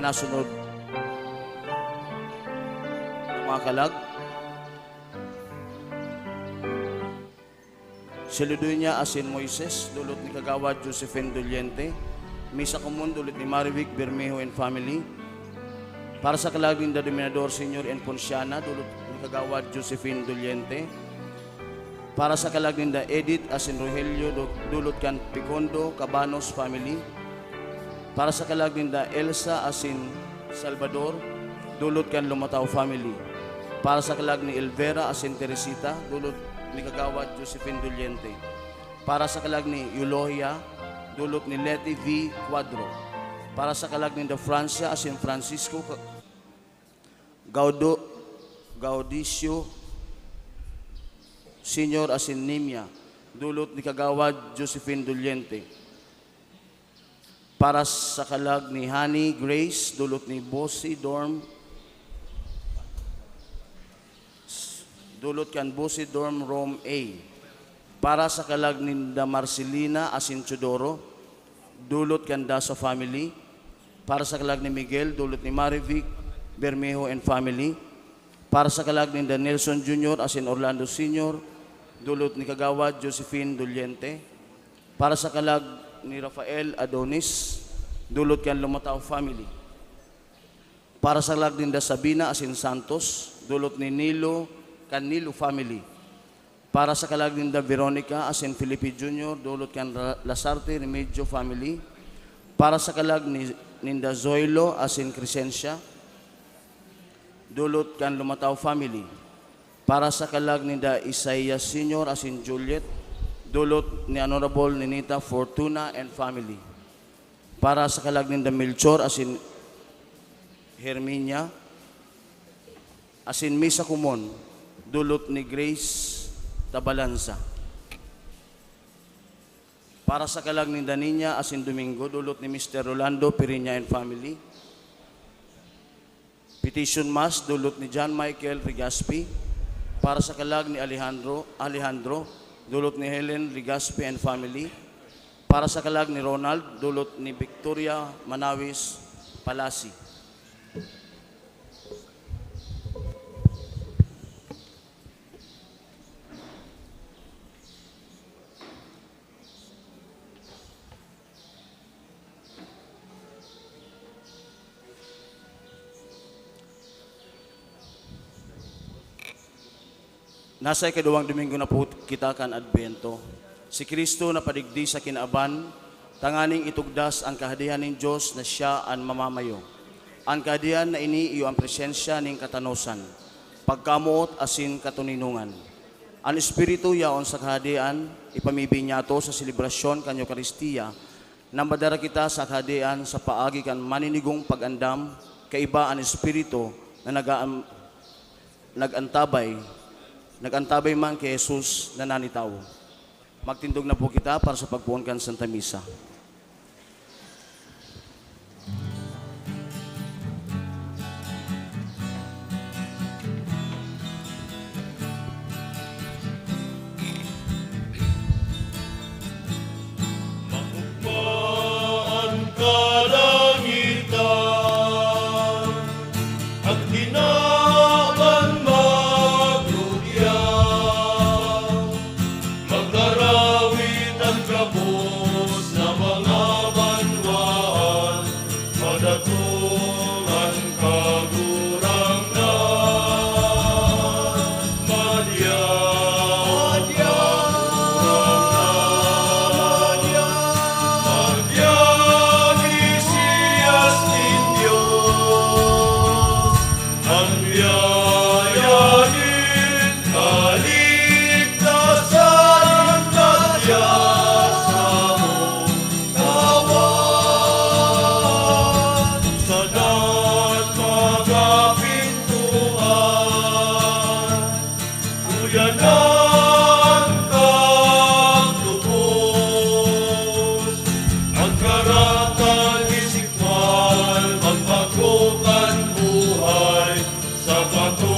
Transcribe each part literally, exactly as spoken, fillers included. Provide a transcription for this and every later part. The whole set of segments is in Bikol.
Nasunod na mga kalag. Celudonia asin Moises, dulot ni Kagawad Josephine Doliente. Misa Komon, dulot ni Marivic Bermejo and family. Para sa kalag ninda Dominador Senior and Ponciana, dulot ni Kagawad Josephine Doliente. Para sa kalag ninda Edith asin Rogelio, du-, dulot kan Picondo Cabanos family. Para sa kalag ninda Elsa asin Salvador, dulot kan Lumataw family. Para sa kalag ni Elvera asin Teresita, dulot ni Kagawad Josephine Doliente. Para sa kalag ni Eulogia, dulot ni Leti V Cuadro. Para sa kalag ninda Francia asin Francisco, ka-, Gaudo-, Gaudicio Senior asin Nimia, dulot ni Kagawad Josephine Doliente. Para sa kalag ni Honey Grace, dulot ni Bossy Dorm, dulot kan Bossy Dorm Room A. Para sa kalag ninda Marcelina asin Teodoro, dulot kan Daza family. Para sa kalag ni Miguel, dulot ni Marivic Bermejo and family. Para sa kalag ninda Nelson Junior asin Orlando Senior, dulot ni Kagawad Josephine Doliente. Para sa kalag ni Rafael Adonis, dulot kan Lumataw family. Para sa kalag ninda Sabina asin Santos, dulot ni Nilo kan Nilo family. Para sa kalag ninda Veronica asin Felipe Junior, dulot kan Ra-, Lasarte Remigio family. Para sa kalag ni, ninda Zoilo asin Crescencia, dulot kan Lumataw family. Para sa kalag ninda Isaias Senior asin Juliet, dulot ni Honorable Ninita Fortuna and family. Para sa kalag ninda Melchor asin Herminia, asin Misa Komon, dulot ni Grace Tabalanza. Para sa kalag ninda Niña asin Domingo, dulot ni Mister Rolando Piriña and family. Petition Mass, dulot ni John Michael Rigaspi. Para sa kalag ni Alejandro, Alejandro, dulot ni Helen Rigaspi and family. Para sa kalag ni Ronald, dulot ni Victoria Manawis Palasi. Nasa ikaduwang Domingo na po kita kan Adbento. Si Cristo napadigdi sa kinaban, tanganing itugdas an Kahadean nin Dios na siya an mamamayo. An Kahadean na ini iyo an presensya nin katanosan, pagkamoot asin katoninongan. An Espiritu yaon sa Kahadean, ipamibi niyato sa selebrasyon kan Eukaristia, na madara kita sa Kahadean sa paagi kan maninigong pag-andam, kaiba an Espiritu na nag-aam-, nag-antabay, nag-antabay man ki Jesus na nanitawo. Magtindog na po kita para sa pagpoon kan Santa Misa. Maugma an kalangitan, an kinaban magrugya, magkarawit an gabos na mga banwaan, madatong an Kagurangnan. Madya, madya, madya, madya, Mesiyas nin Dios, an biyaya nin kaligtasan, madya sa Kawan sa dalan mga pintoan, uyanan kan tubos, an karat kan isikwal, magbago kan buhay sa bato.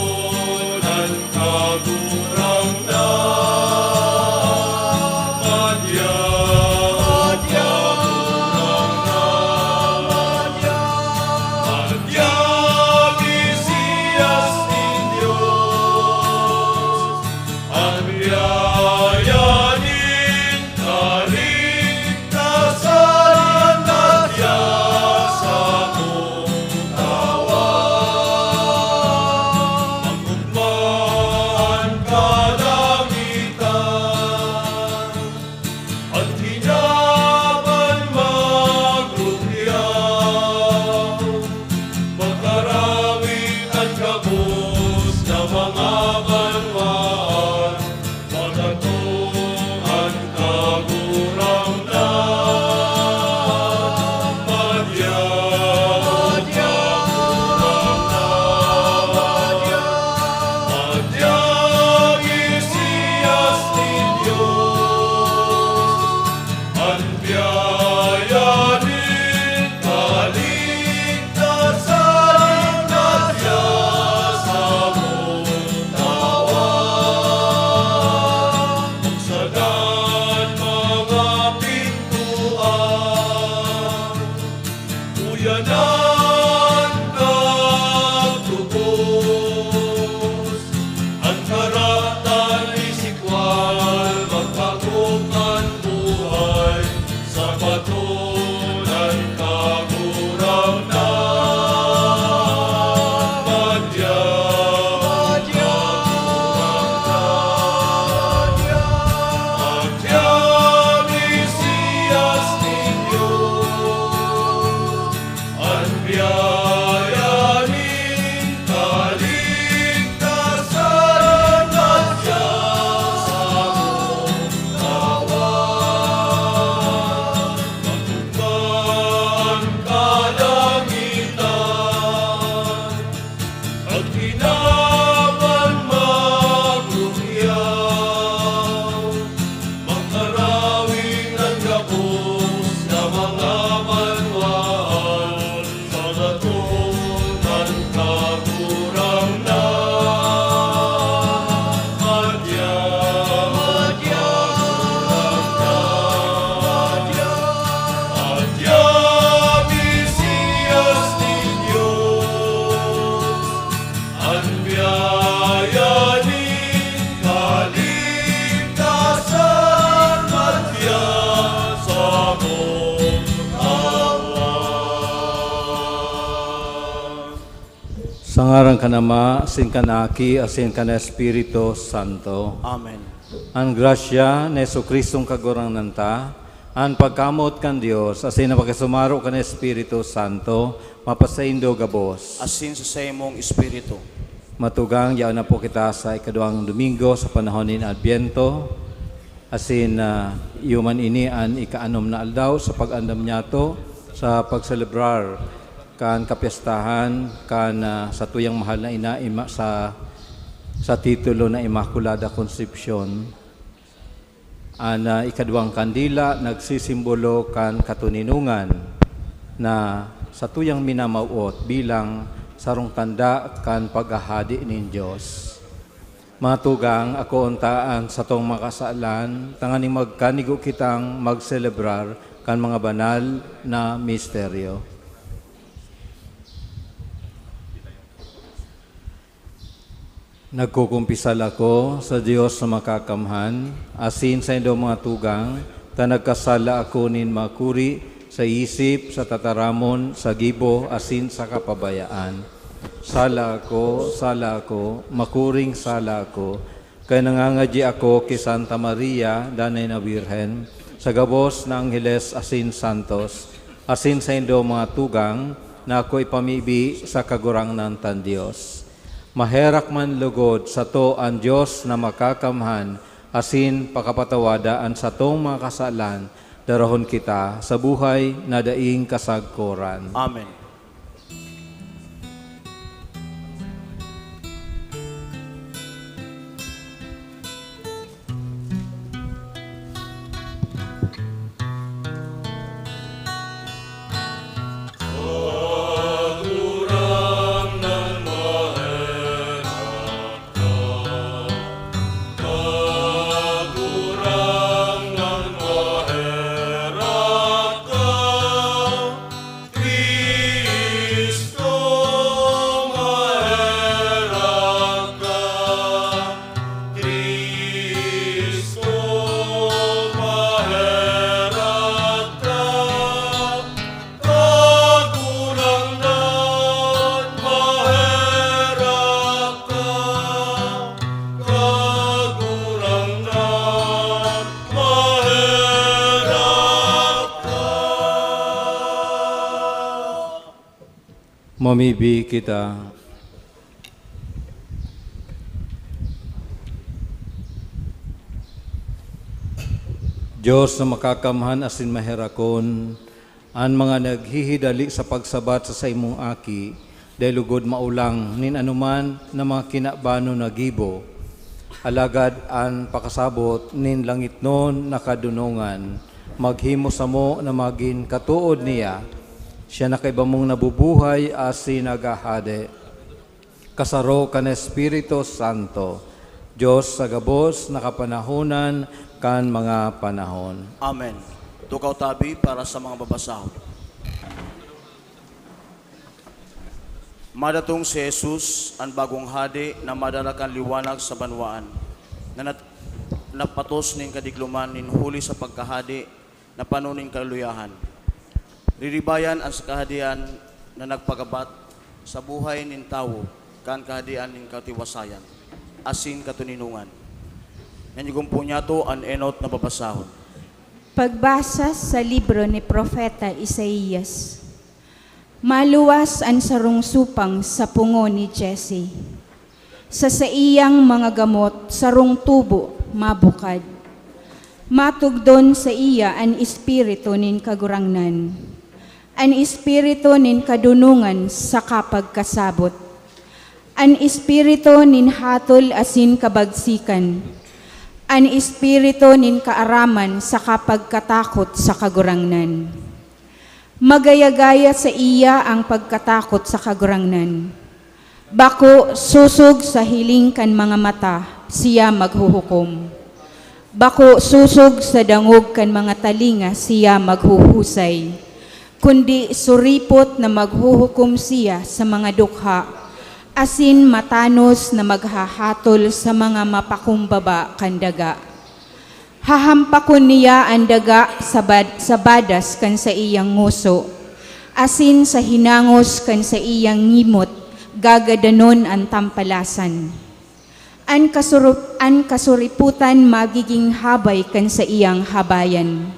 Laban magluyaw, magkarawin an gabos na mga banwaan, sa latong kan Kagurangnan. Adya, adya, adya, adya, Mesiyas nin Dios. An biyaya nin kaligtasan, madya sa Sa ngaran kan Ama, asin kan Aki, asin kan Espiritu Santo. Amen. An grasya ni Jesu-Cristong Kagurangnan ta, an pagkamoot kan Dios, asin an pakisumaro kan Espiritu Santo, mapasaindo gabos. Asin sa saimong espiritu. Matugang, yaon na po kita sa ikaduwang Domingo sa panahon nin Adbyento. Asin, ah, iyo man ini an ikaanom na aldaw sa pag-andam niyato sa pagselebrar kan kapyestahan kan, ah, satuyang mahal na ina, ima, sa, sa titulo na Inmaculada Concepcion. An, ah, ikaduwang kandila nagsisimbolo kan katoninongan na satuyang minamawot bilang sarong tanda kan paghahade nin Dios. Mga tugang, akoon ta an satong mga kasalan, tanganing magkanigo kitang magselebrar kan mga banal na misteryo. Nagkukumpisal ako sa Dios na Makakamhan, asin saindo, mga tugang, ta nagkasala ako nin makuri sa isip, sa tataramon, sa gibo, asin sa kapabayaan. Sala ako, sala ako, makuring sala ako, kaya nangangadyi ako ki Santa Maria, Danay na Birhen, sa gabos na angheles asin santos, asin saindo, mga tugang, na ako ipamibi sa Kagurangnan tan Dios. Maherak man logod sato an Dios na Makakamhan, asin pakapatawada an satong mga kasalan, darahon kita sa buhay na daing kasagkoran. Amen. Cristo, maherak ka. Cristo, maherak ka. Kagurangnan, maherak ka. Kagurangnan, maherak ka. Mamibi kita. Dios na Makakamhan asin Maherakon, an mga naghihidali sa pagsabat sa saimong Aki, dai lugod maulang nin anoman na mga kinabanon na gibo. Alagad an pakasabot nin langitnon na kadonongan maghimo samo na magin katood niya. Siya na kaiba mong nabubuhay asin naghahade, kasaro kan Espiritu Santo, Dios sa gabos na kapanahonan kan mga panahon. Amen. Tukaw tabi para sa mga babasahon. Madatong si Jesus, an bagong hade na madara kan liwanag sa banwaan, na nat-, napatos nin kadigloman nin huli sa pagkahade na pano nin kaluyahan. Riribayan an sa Kahadean na nagpagabat sa buhay nin tawo kan Kahadean nin katiwasayan asin katoninongan. Nanyugompo niyato an enot na babasahon. Pagbasa sa libro ni Propeta Isaias. Maluwas an sarong supang sa pungo ni Jesse. Sa saiyang mga gamot, sarong tubo mabukad. Matugdon saiya an Espiritu nin Kagurangnan, an Espiritu nin kadonongan saka pagkasabot. An espiritu nin hatol asin kabagsikan, an espiritu nin kaaraman saka pagkatakot sa Kagurangnan. Magaya-gaya saiya an pagkatakot sa Kagurangnan. Bako sosog sa hiling kan mga mata siya maghuhukom. Bako sosog sa dangog kan mga talinga siya maghuhusay, kundi suripot na maghuhukom siya sa mga dukha, asin matanos na maghahatol sa mga mapakumbaba kan daga. Hahampakon niya an daga sa bad-, sa badas kan saiyang ngoso, asin sa hinangos kan saiyang ngimot gagadanon an tampalasan. An kasurup-, an kasuriputan magiging habay kan saiyang habayan,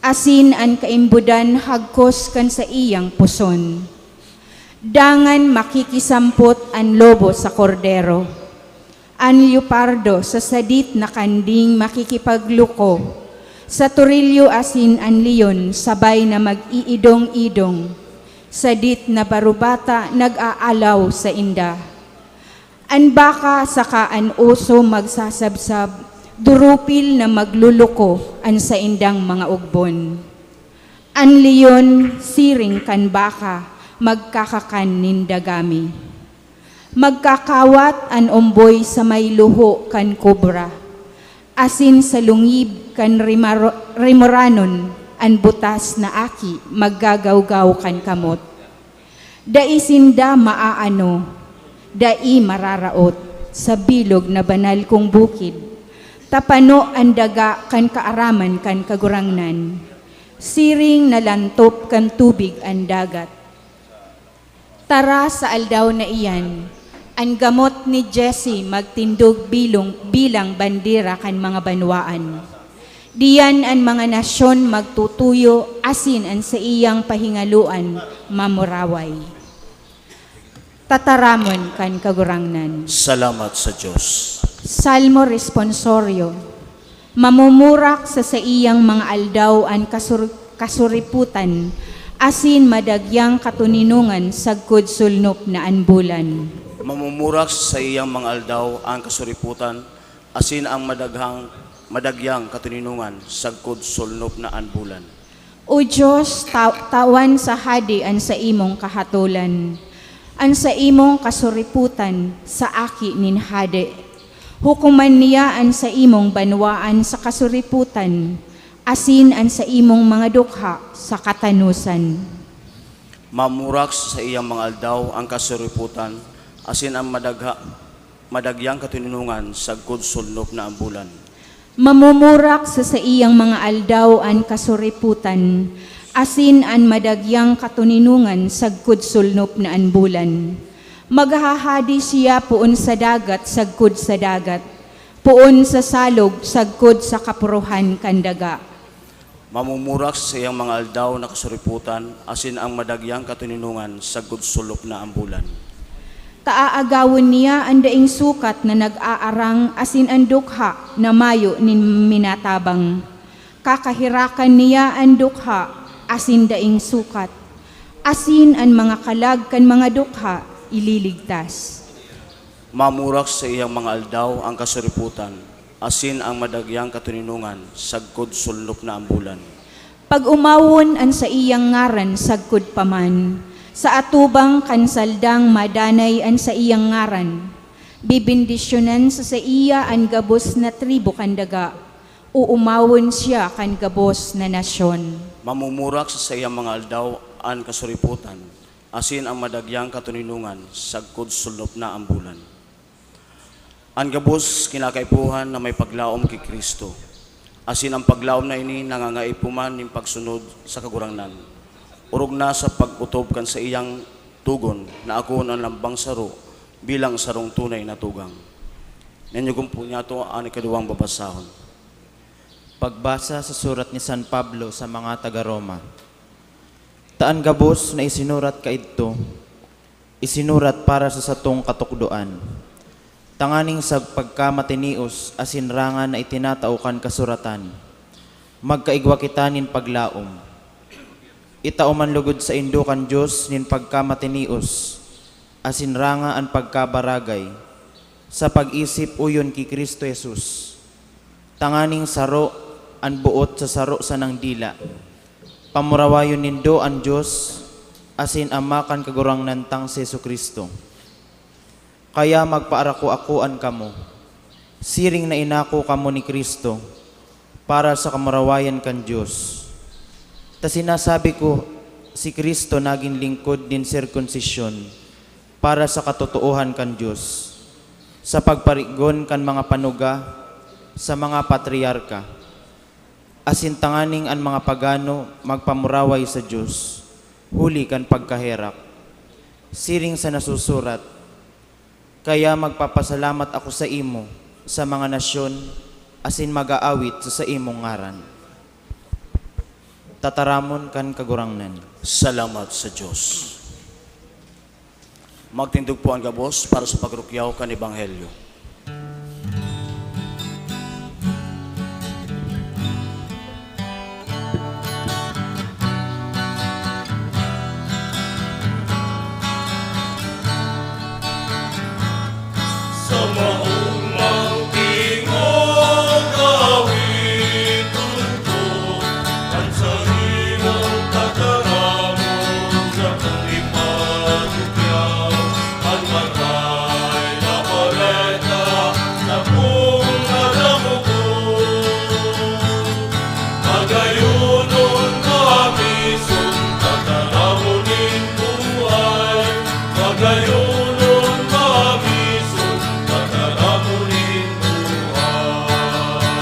asin an kaimbodan hagkos kan saiyang puson. Dangan makikisampot an lobo sa kordero. An leopardo sa sadit na kanding makikipagluko, saturilyo asin an leon sabay na mag-iidong-idong, sadit na barubata nag-aalaw sainda. An baka saka an oso magsasabsab, durupil na magluluko an saindang mga ugbon. An leon, siring kan baka, magkakakan nin dagami. Magkakawat an omboy sa may luho kan kobra, asin sa lungib kan rimaro-, rimoranon an butas na aki maggagawgaw kan kamot. Dai sinda maaano, dai mararaot sa bilog na banal kong bukid. Tapano an daga kan kaaraman kan Kagurangnan, siring na lantop kan tubig an dagat. Tara sa aldaw na iyan, an gamot ni Jesse magtindog bilong, bilang bandera kan mga banwaan. Diyan an mga nasyon magtutuyo asin an saiyang pahingaloan mamuraway. Tataramon kan Kagurangnan. Salamat sa Dios. Salmo Responsorio. Mamumurak sa saiyang mga aldaw an kasur-, kasuriputan, asin madagyang katoninongan sagkod sulnop na an bulan. Mamumurak sa saiyang mga aldaw an kasuriputan, asin ang madaghang, madagyang katoninongan sagkod sulnop na an bulan. O Dios, ta-, tawan sa hade an saimong kahatolan, an saimong kasuripotan sa aki nin hade. Hukoman niya an saimong banwaan sa kasuripotan, asin an saimong mga dukha sa katanosan. Mamurak sa saiyang mga aldaw an kasuripotan, asin an madagha-, madagyang katoninongan sagkod sulnop na an bulan. Mamumurak sa saiyang mga aldaw an kasuripotan, asin an madagyang katoninongan sagkod sulnop na an bulan. Maghahade siya poon sa dagat sagkod sa dagat, poon sa salog sagkod sa kapurohan kan daga. Mamumurak sa saiyang mga aldaw na kasuripotan, asin an madagyang katoninongan sagkod sulnop na an bulan. Taagawon niya an daing sukat na nag-aarang asin an dukha na mayo nin minatabang. Kakaherakan niya an dukha asin daing sukat, asin an mga kalag kan mga dukha ililigtas. Mamurak sa saiyang mga aldaw an kasuripotan, asin an madagyang katoninongan sagkod sulnop na an bulan. Pag-omawon an saiyang ngaran sagkod pa man, sa atubang kan saldang madanay an saiyang ngaran. Bebendisyonan sa saiya an gabos na tribu kan daga, oomawon siya kan gabos na nasyon. Mamumurak sa saiyang mga aldaw an kasuripotan, asin an madagyang katoninongan sagkod sulnop na an bulan. An gabos kinakaipuhan na may paglaom ki Cristo, asin an paglaom na ini nangangaipo man nin pagsunod sa Kagurangnan, orog na sa pag-otob kan saiyang togon na akoon an lambang saro bilang sarong tunay na tugang. Nanyugon po niyato an ikaduwang babasahon. Pagbasa sa surat ni San Pablo sa mga taga Roma. Ta an gabos na isinurat kaidto, isinurat para sa satong katukdoan, tanganing sa pagkamatinios asin rangan na itinatao kan kasuratan, magkaigwa kita nin paglaom. Itao man lugod saindo kan Dios nin pagkamatinios asin ranga an pagkabaragay sa pag-isip uyon ki Cristo Jesus, tanganing saro an boot sa saro sanang dila, pamurawayon nindo an Dios asin Ama kan Kagurangnan tang si Jesu-Cristo. Kaya magpaarako-akoan kamo, siring na inako kamo ni Cristo, para sa kamurawayan kan Dios. Ta sinasabi ko, si Cristo nagin lingkod nin sirkunsisyon para sa katotoohan kan Dios, sa pagparigon kan mga panuga sa mga patriarka, asin tanganing an mga pagano magpamuraway sa Dios huli kan pagkaherak. Siring sa nasusurat, "Kaya magpapasalamat ako saimo sa mga nasyon, asin mag-aawit sa saimong ngaran." Tataramon kan Kagurangnan. Salamat sa Dios. Magtindog po an gabos para sa pagrukyaw kan Ebanghelyo. Sa maong mang tingog, awiton ko an saimong tataramon, sakong ipadugyang an maray na bareta, sakong nadamog. Pagayonon mo kami, sun tataramon nin buhay. Pagayonon mo kami, sun tataramon nin buhay.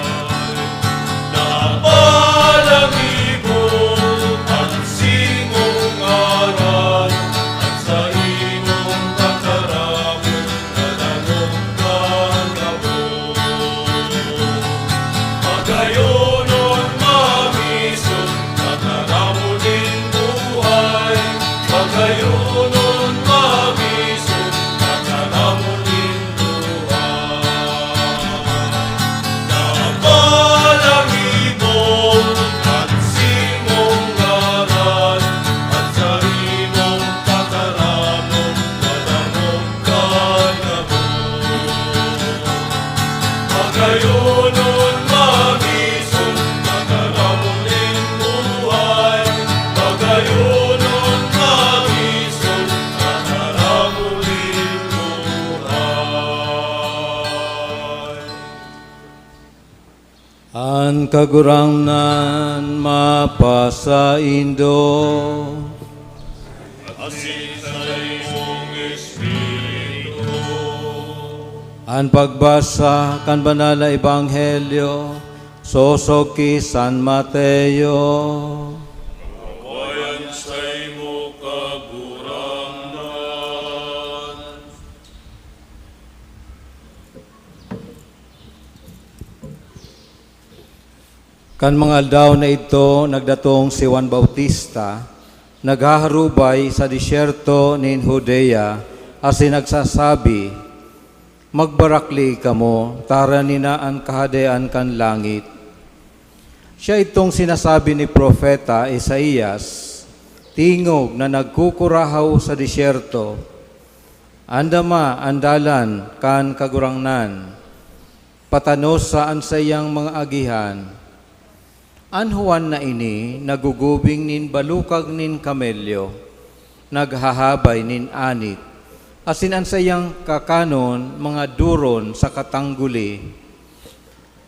Napalangibo an simong ngaran, at sa imong tataramon, Pagayonon mamiso, tataramon nin buhay. Pagayonon mamiso, tataramon nin buhay. Napalangibo an simong ngaran, at sa imong tataramon, tataramon Pagayonon mamiso, tataramon nin buhay. Pagayonon mamiso, tataramon nin buhay. An Kagurangnan mapasaindo. Asin sa imong espiritu. An pagbasa kan Banal na Ebanghelyo sosog ki San Mateo. Kawayan saimo, Kagurangnan. Kan mga aldaw na idto, nagdatong si Juan Bautista, naghaharubay sa disyerto nin Judea, asin nagsasabi, "Magbarakli kamo, ta harani na an Kahadean kan langit." Siya itong sinasabi ni Propeta Isaias, tingog na nagkukurahaw sa disyerto, "Andama an dalan kan Kagurangnan, patanosa an saiyang mga agihan." An Juan na ini nagugubing nin balukag nin kamelyo, naghahabay nin anit, asin an saiyang kakanon mga duron saka tangguli.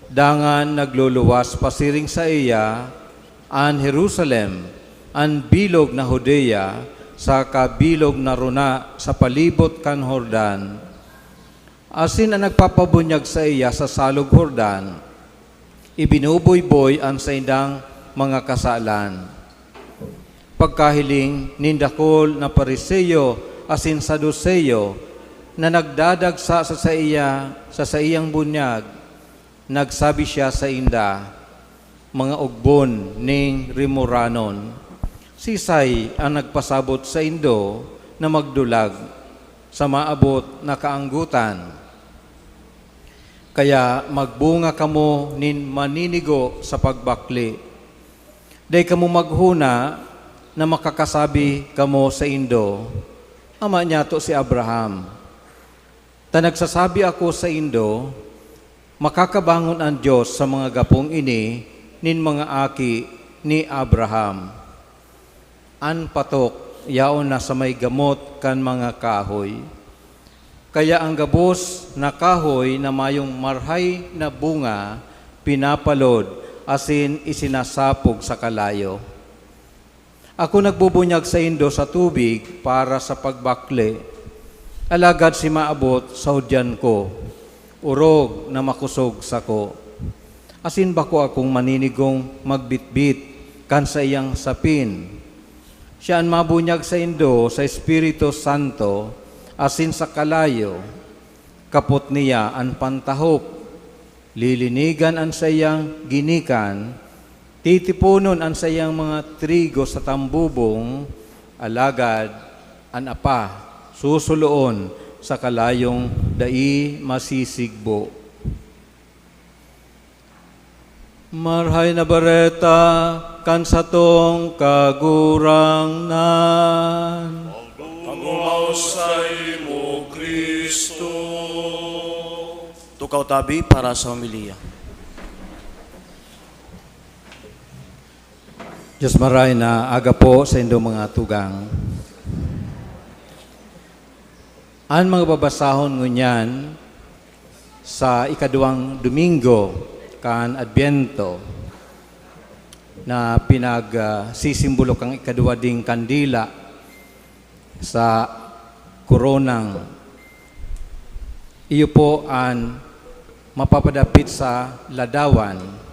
Dangan nagluluwas pasiring saiya an Jerusalem, an bilog na Judea, saka bilog na rona sa palibot kan Jordan. Asin an nagpapabunyag saiya sa Salog Jordan, ibinubuyboy an saindang mga kasalan. Pagkahiling nin dakul na Fariseo asin Saduseo na nagdadagsa sa saiya, sa saiyang bunyag, nagsabi siya sainda, "Mga ogbon nin Rimoranon, sisay an nagpasabot saindo na magdulag sa maabot na kaanggotan? Kaya magbunga kamo nin maninigo sa pagbakli. Dai kamo maghona na makakasabi kamo saindo, Ama niyato si Abraham. Ta nagsasabi ako saindo, makakabangon an Dios sa mga gapong ini nin mga aki ni Abraham. An patok yaon na sa may gamot kan mga kahoy. Kaya an gabos na kahoy na mayong marhay na bunga pinapalod asin isinasapog sa kalayo. Ako nagbubunyag saindo sa tubig para sa pagbakle, alagad si maabot sa hudyan ko, orog na makosog sako. Asin bako akong maninigong magbitbit kan saiyang sapin. Siya an mabunyag saindo sa Espiritu Santo asin sa kalayo, kapot niya an pantahop. Lilinigan an saiyang ginikan, titiponon an saiyang mga trigo sa tambubong, alagad an Apa susuloon sa kalayong dai masisigbo. Marhay na Bareta kan satong Kagurangnan. Pagungaw saimo, Cristo. Tukaw tabi para sa homilya. Diyos maray na aga po sa indong mga tugang. An mga babasahon ngunyan sa ikaduwang Domingo kan Adbyento na pinagsisimbolo kan ikaduwa ding kandila sa koronang iyo po an mapapadapit sa ladawan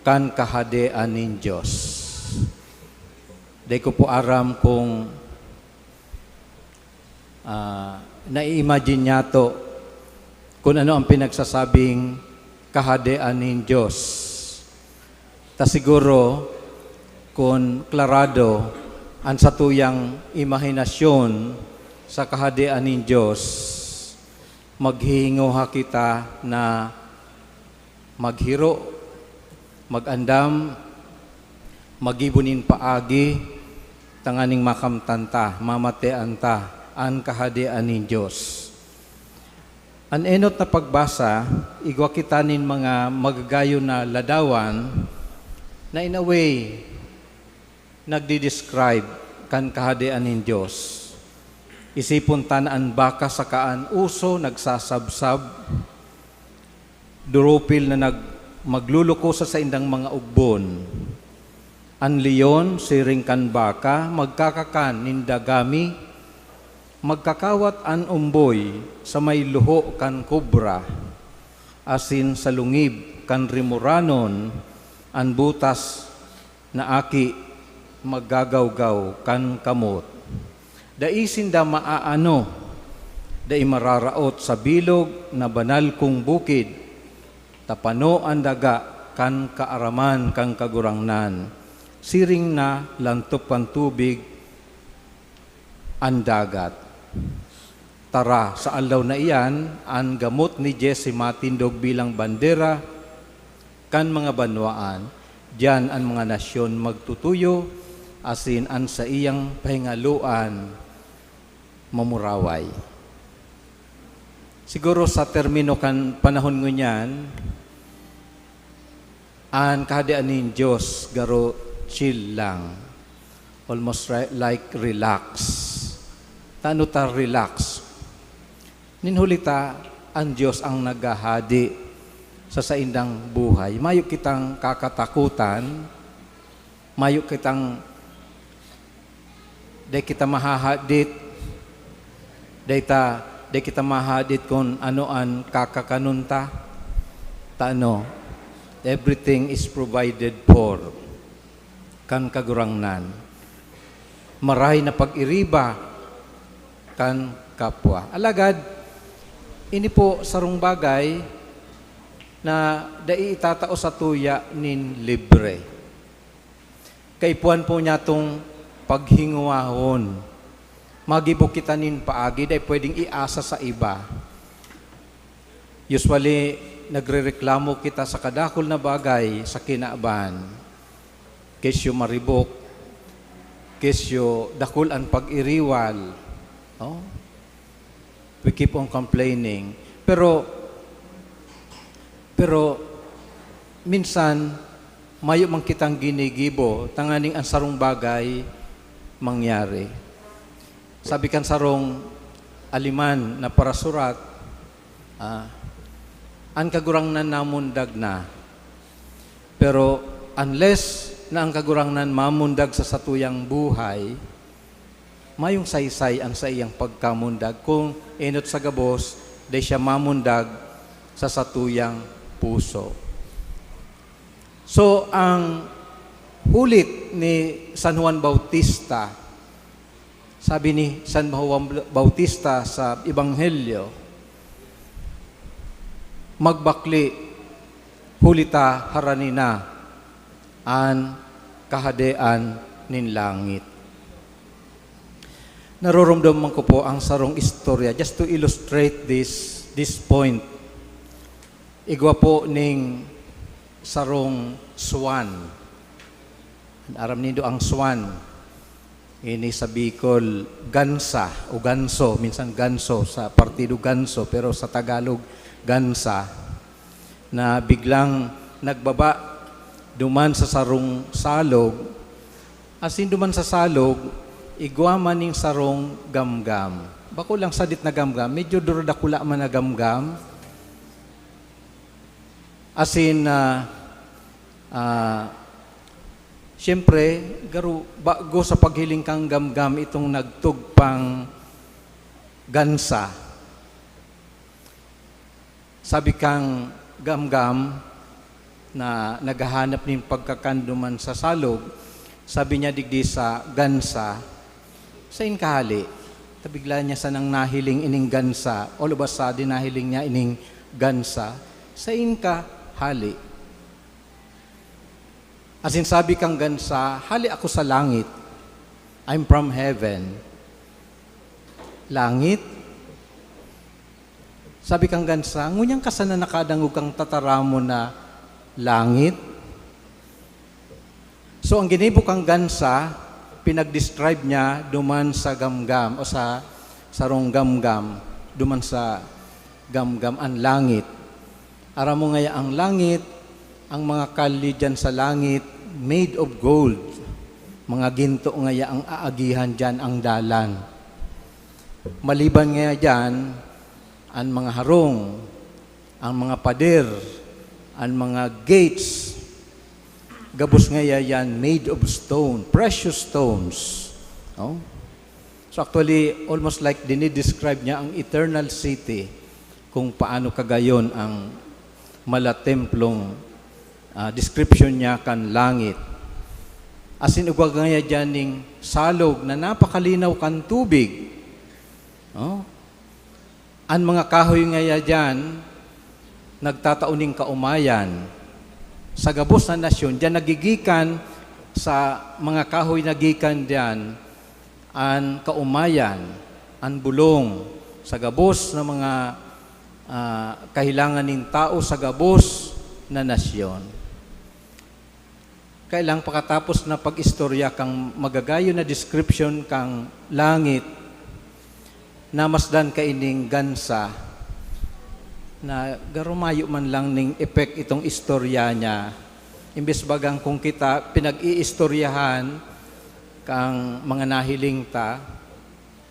kan Kahadean nin Dios. Dai ko po aram kung, ah, nai-imagine niyato kung ano ang pinagsasabing Kahadean nin Dios. Ta siguro, kun klarado an satuyang imahinasyon sa Kahadean nin Dios, maghihingoha kita na maghiro, mag-andam, maggibo nin paagi, tanganing makamtan ta, mamatean ta an Kahadean nin Dios. An enot na pagbasa, igwa kita nin mga magagayon na ladawan na in a way, nagdi-describe kan Kahadean nin Dios. Isipon ta na an baka saka an oso nagsasabsab, durupil na nag-, magluluko sa saindang mga ugbon. An leon, siring kan baka, magkakakan nin dagami, magkakawat an omboy sa may luho kan kobra, asin sa lungib kan rimoranon, an butas na aki maggagawgaw kan kamot. Dai sinda maaano, dai mararaot sa bilog na banal kong bukid, ta pano an daga kan kaaraman kan Kagurangnan, siring na lantop kan tubig an dagat. Tara, sa aldaw na iyan, an gamot ni Jesse matindog bilang bandera kan mga banwaan. Diyan an mga nasyon magtutuyo, asin an saiyang pahingaloan mamuraway. Siguro sa termino kan panahon ngunyan, an Kahadean nin Dios garo chill lang. Almost ri-, like relax. Tano ta relax? Nin huli ta, an Dios ang naghahade sa saindang buhay. Mayo kitang kakatakutan, mayo kitang, dai kita mahahadit, dai ta, dai kita mahadit kun ano an kakakanon ta. Tano, everything is provided for kan Kagurangnan. Maray na pag-iriba kan kapwa. Alagad, ini po sarong bagay na dai itatao satuya nin libre. Kaipuhan po niyatong paghingowahon. Magibo kita nin paagi, dai pwedeng iasa sa iba. Usually, nagrereklamo kita sa kadakul na bagay sa kinaban. Kesyo maribok, kesyo dakul an pag-iriwal, No? We keep on complaining. Pero, pero minsan, mayo man kitang ginigibo tanganing ang sarong bagay mangyari. Sabi kan sarong Aleman na parasurat, ah, "An Kagurangnan namundag na." Pero unless na ang Kagurangnan mamundag sa satuyang buhay, mayong saysay an saiyang pagkamundag kung enot sa gabos dai siya mamundag sa satuyang puso. So, ang hulit ni San Juan Bautista, sabi ni San Juan Bautista sa Ebanghelyo, "Magbakle, huli ta harani na an Kahadean nin langit." Naroromdom ko po ang sarong istorya just to illustrate this, this point. Igwa po ning sarong swan. Aram nindo ang swan? Ini sa Bicol, gansa o ganso, minsan ganso sa partido ganso, pero sa Tagalog, gansa, na biglang nagbaba duman sa sarong salog. Asin duman sa salog, igwa man ning sarong gamgam. Bako lang sadit na gamgam, medyo duradakula man na gamgam. Asin, ah, ah, siyempre, garo, bago sa paghiling kang gamgam itong nagtugpang gansa. Sabi kang gamgam na naghahanap nin pagkakan duman sa salog, sabi niya digdi sa gansa, "Sain ka hali?" Ta bigla niya sanang nahiling ining gansa, all of a sudden nahiling niya ining gansa, "Sain ka hali?" Asin sabi kang gansa, "Hali ako sa langit. I'm from heaven." "Langit?" Sabi kang gansa, "Ngunyan ka sana nakadangog kang tataramon na langit?" So, ang ginibo kang gansa, pinag-describe niya duman sa gamgam o sa sarong gamgam, duman sa gamgam an langit. Aram mo ngaya ang langit, ang mga kalye diyan sa langit, made of gold. Mga ginto ngaya ang aagihan diyan, ang dalan. Maliban ngaya diyan, an mga harong, ang mga pader, an mga gates, gabos ngaya yan made of stone, precious stones. No? So actually, almost like dinidescribe niya ang eternal city, kung paano kagayon ang mala templong, ah, description niya kan langit. Asin igwa ngaya diyan ning salog na napakalinaw kan tubig. No? An mga kahoy ngaya diyan, nagtatao nin kaomayan. Sa gabos na nasyon, diyan nagigikan sa mga kahoy na gikan diyan an kaomayan, an bulong, sa gabos na mga, ah, kahilangan nin tao sa gabos na nasyon. Kaya lang, pakatapos na pag-istorya kang magagayon na description kang langit, namasdan kaining gansa na garo mayo man lang ning epek itong istorya niya. Imbes bagang kung kita pinag-iistoryahan kang mga nahiling ta,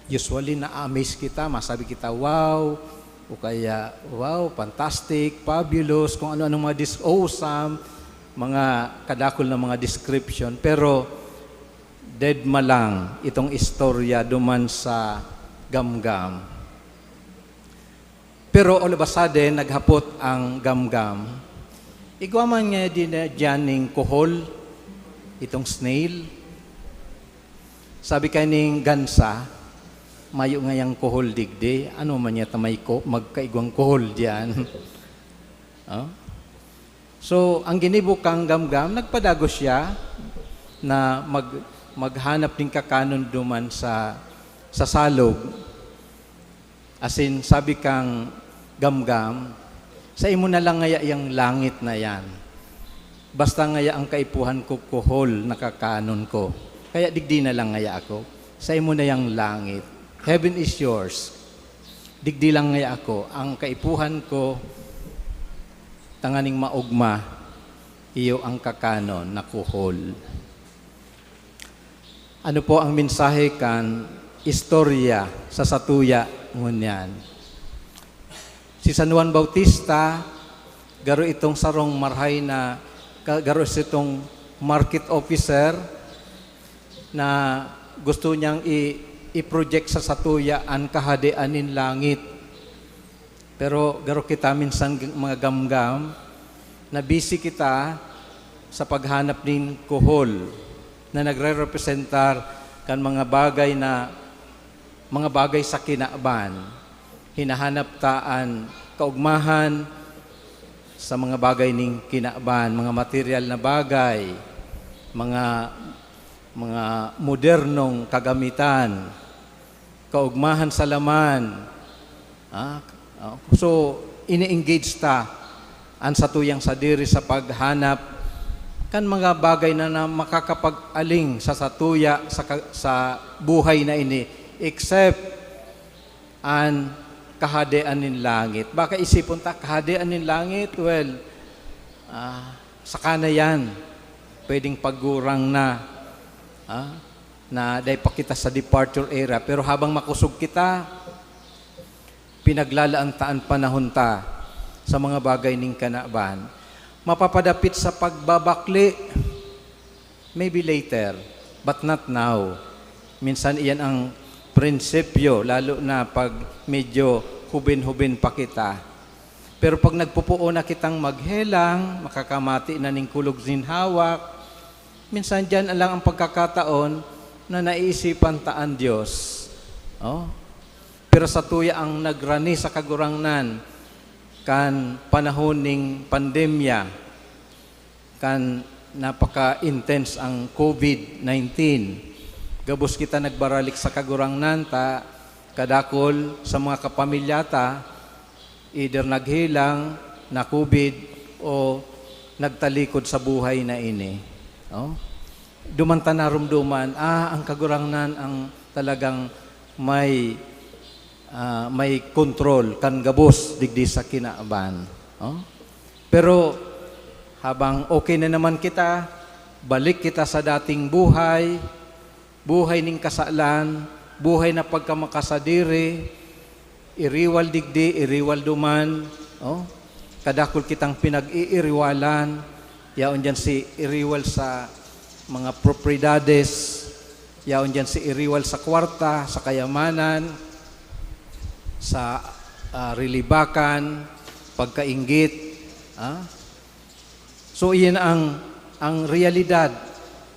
usually, na-amaze kita, masabi kita, "Wow!" O kaya, "Wow, fantastic, fabulous," kung ano-anong mga dis-, awesome, mga kadakul na mga description. Pero dead ma lang itong istorya duman sa gamgam. Pero all of a sudden, naghapot ang gamgam, "Igwa man nga di na diyan ning kuhol, itong snail?" Sabi kaning gansa, "Mayo ngayang kuhol digdi. Ano man niya ta may ko-, magkaigwang kuhol diyan?" Oh? So, ang ginibo kang gamgam, nagpadagos siya na mag-, maghanap nin kakanon duman sa, sa salog. Asin sabi kang gamgam, "Saimo na lang ngaya yang langit na yan. Basta ngaya ang kaipuhan ko, kuhol, nakakanon ko. Kaya digdi na lang ngaya ako. Saimo na yang langit." Heaven is yours. Digdi lang ngaya ako. Ang kaipuhan ko, tanganing maogma, iyo ang kakanon na kuhol. Ano po ang mensahe kan istorya sa satuya ngunyan? Si San Juan Bautista, garo itong sarong marhay na, ka-, garo itong market officer na gusto niyang i-, i-project sa satuya an kahadean nin langit. Pero garo kita minsan g-, mga gamgam, na busy kita sa paghanap nin kuhol na nagrerepresentar kan mga bagay na, mga bagay sa kinaban. Hinahanap ta an kaugmahan sa mga bagay ning kinaban, mga material na bagay, mga, mga modernong kagamitan, kaugmahan sa laman. Ah, ah, so, ini-engage ta an satuyang sadiri sa paghanap kan mga bagay na, na makakapag-aling sa satuya sa ka-, sa buhay na ini, except an kahadean nin langit. Baka isipon ta, kahadean nin langit, well, ah, saka na yan. Pwedeng pagurang na, ah, na dai pa kita sa departure era. Pero habang makosog kita, pinaglalaan ta an panahon ta sa mga bagay nin kanaban. Mapapadapit sa pagbabakle, maybe later, but not now. Minsan iyan ang prinsipyo, lalo na pag medyo hubin-hubin pa kita. Pero pag nagpupuo na kitang maghelang, makakamati na nin kulog nin hawak, minsan diyan lang ang pagkakataon na naiisipan ta an Dios. Oh? Pero satuya ang nagrani sa Kagurangnan kan panahon ning pandemya, kan napaka-intense ang covid nineteen. Gabos kita nagbaralik sa Kagurangnan ta kadakol sa mga kapamilya ta, either naghelang, na-covid, o nagtalikod sa buhay na ini. Oh? Duman ta narumduman, ah, ang Kagurangnan ang talagang may, ah, may kontrol kan gabos digdi sa kinaban. Oh? Pero habang okay na naman kita, balik kita sa dating buhay, buhay nin kasalan, buhay na pagkamakasadiri, iriwal digdi, iriwal duman, oh? Kadakul kitang pinag-iiriwalan, yaon diyan si iriwal sa mga propriedades, yaon diyan si iriwal sa kwarta, sa kayamanan, sa, ah, rilibakan, pagkainggit, ah? So, iyan ang, ang realidad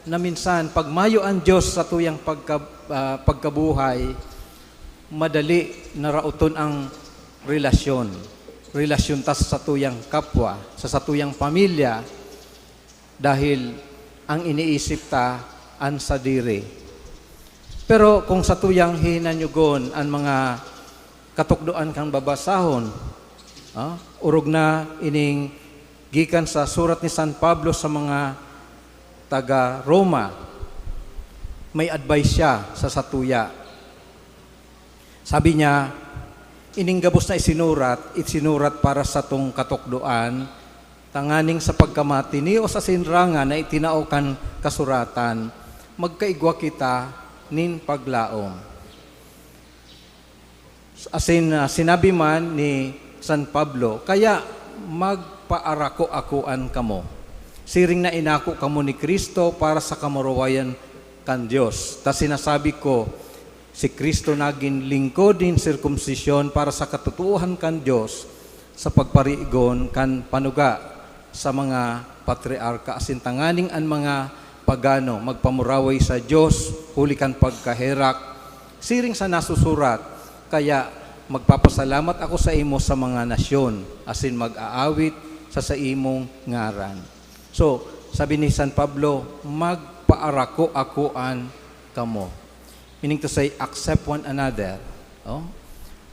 na minsan, pag mayo ang Diyos sa tuyang pagka-, ah, pagkabuhay, madali na raoton ang relasyon. Relasyon ta sa satuyang kapwa, sa satuyang pamilya, dahil ang iniisip ta an sadiri. Pero kung satuyang hihinanyugon an mga katukdoan kan babasahon, ah, orog na ining gikan sa surat ni San Pablo sa mga taga Roma, may advice siya sa satuya. Sabi niya, "Ining gabos na isinurat, isinurat para sa tong katukdoan, tanganing sa pagkamati niyo sa sinrangan na itinao kan kasuratan, magkaigwa kita nin paglaom." Asin, ah, sinabi man ni San Pablo, "Kaya magpaarako-akoan kamo, siring na inako kamo ni Cristo para sa kamurawayan kan Dios. Ta sinasabi ko, si Cristo nagin lingkod nin sirkumsisyon para sa katotoohan kan Dios, sa pagparigon kan panuga sa mga patriarka, asin tanganing an mga pagano magpamuraway sa Dios huli kan pagkaherak, siring sa nasusurat, 'Kaya magpapasalamat ako saimo sa mga nasyon, asin mag-aawit sa saimong ngaran.'" So, sabi ni San Pablo, "Magpaarako-akoan kamo." Meaning to say, accept one another. Oh?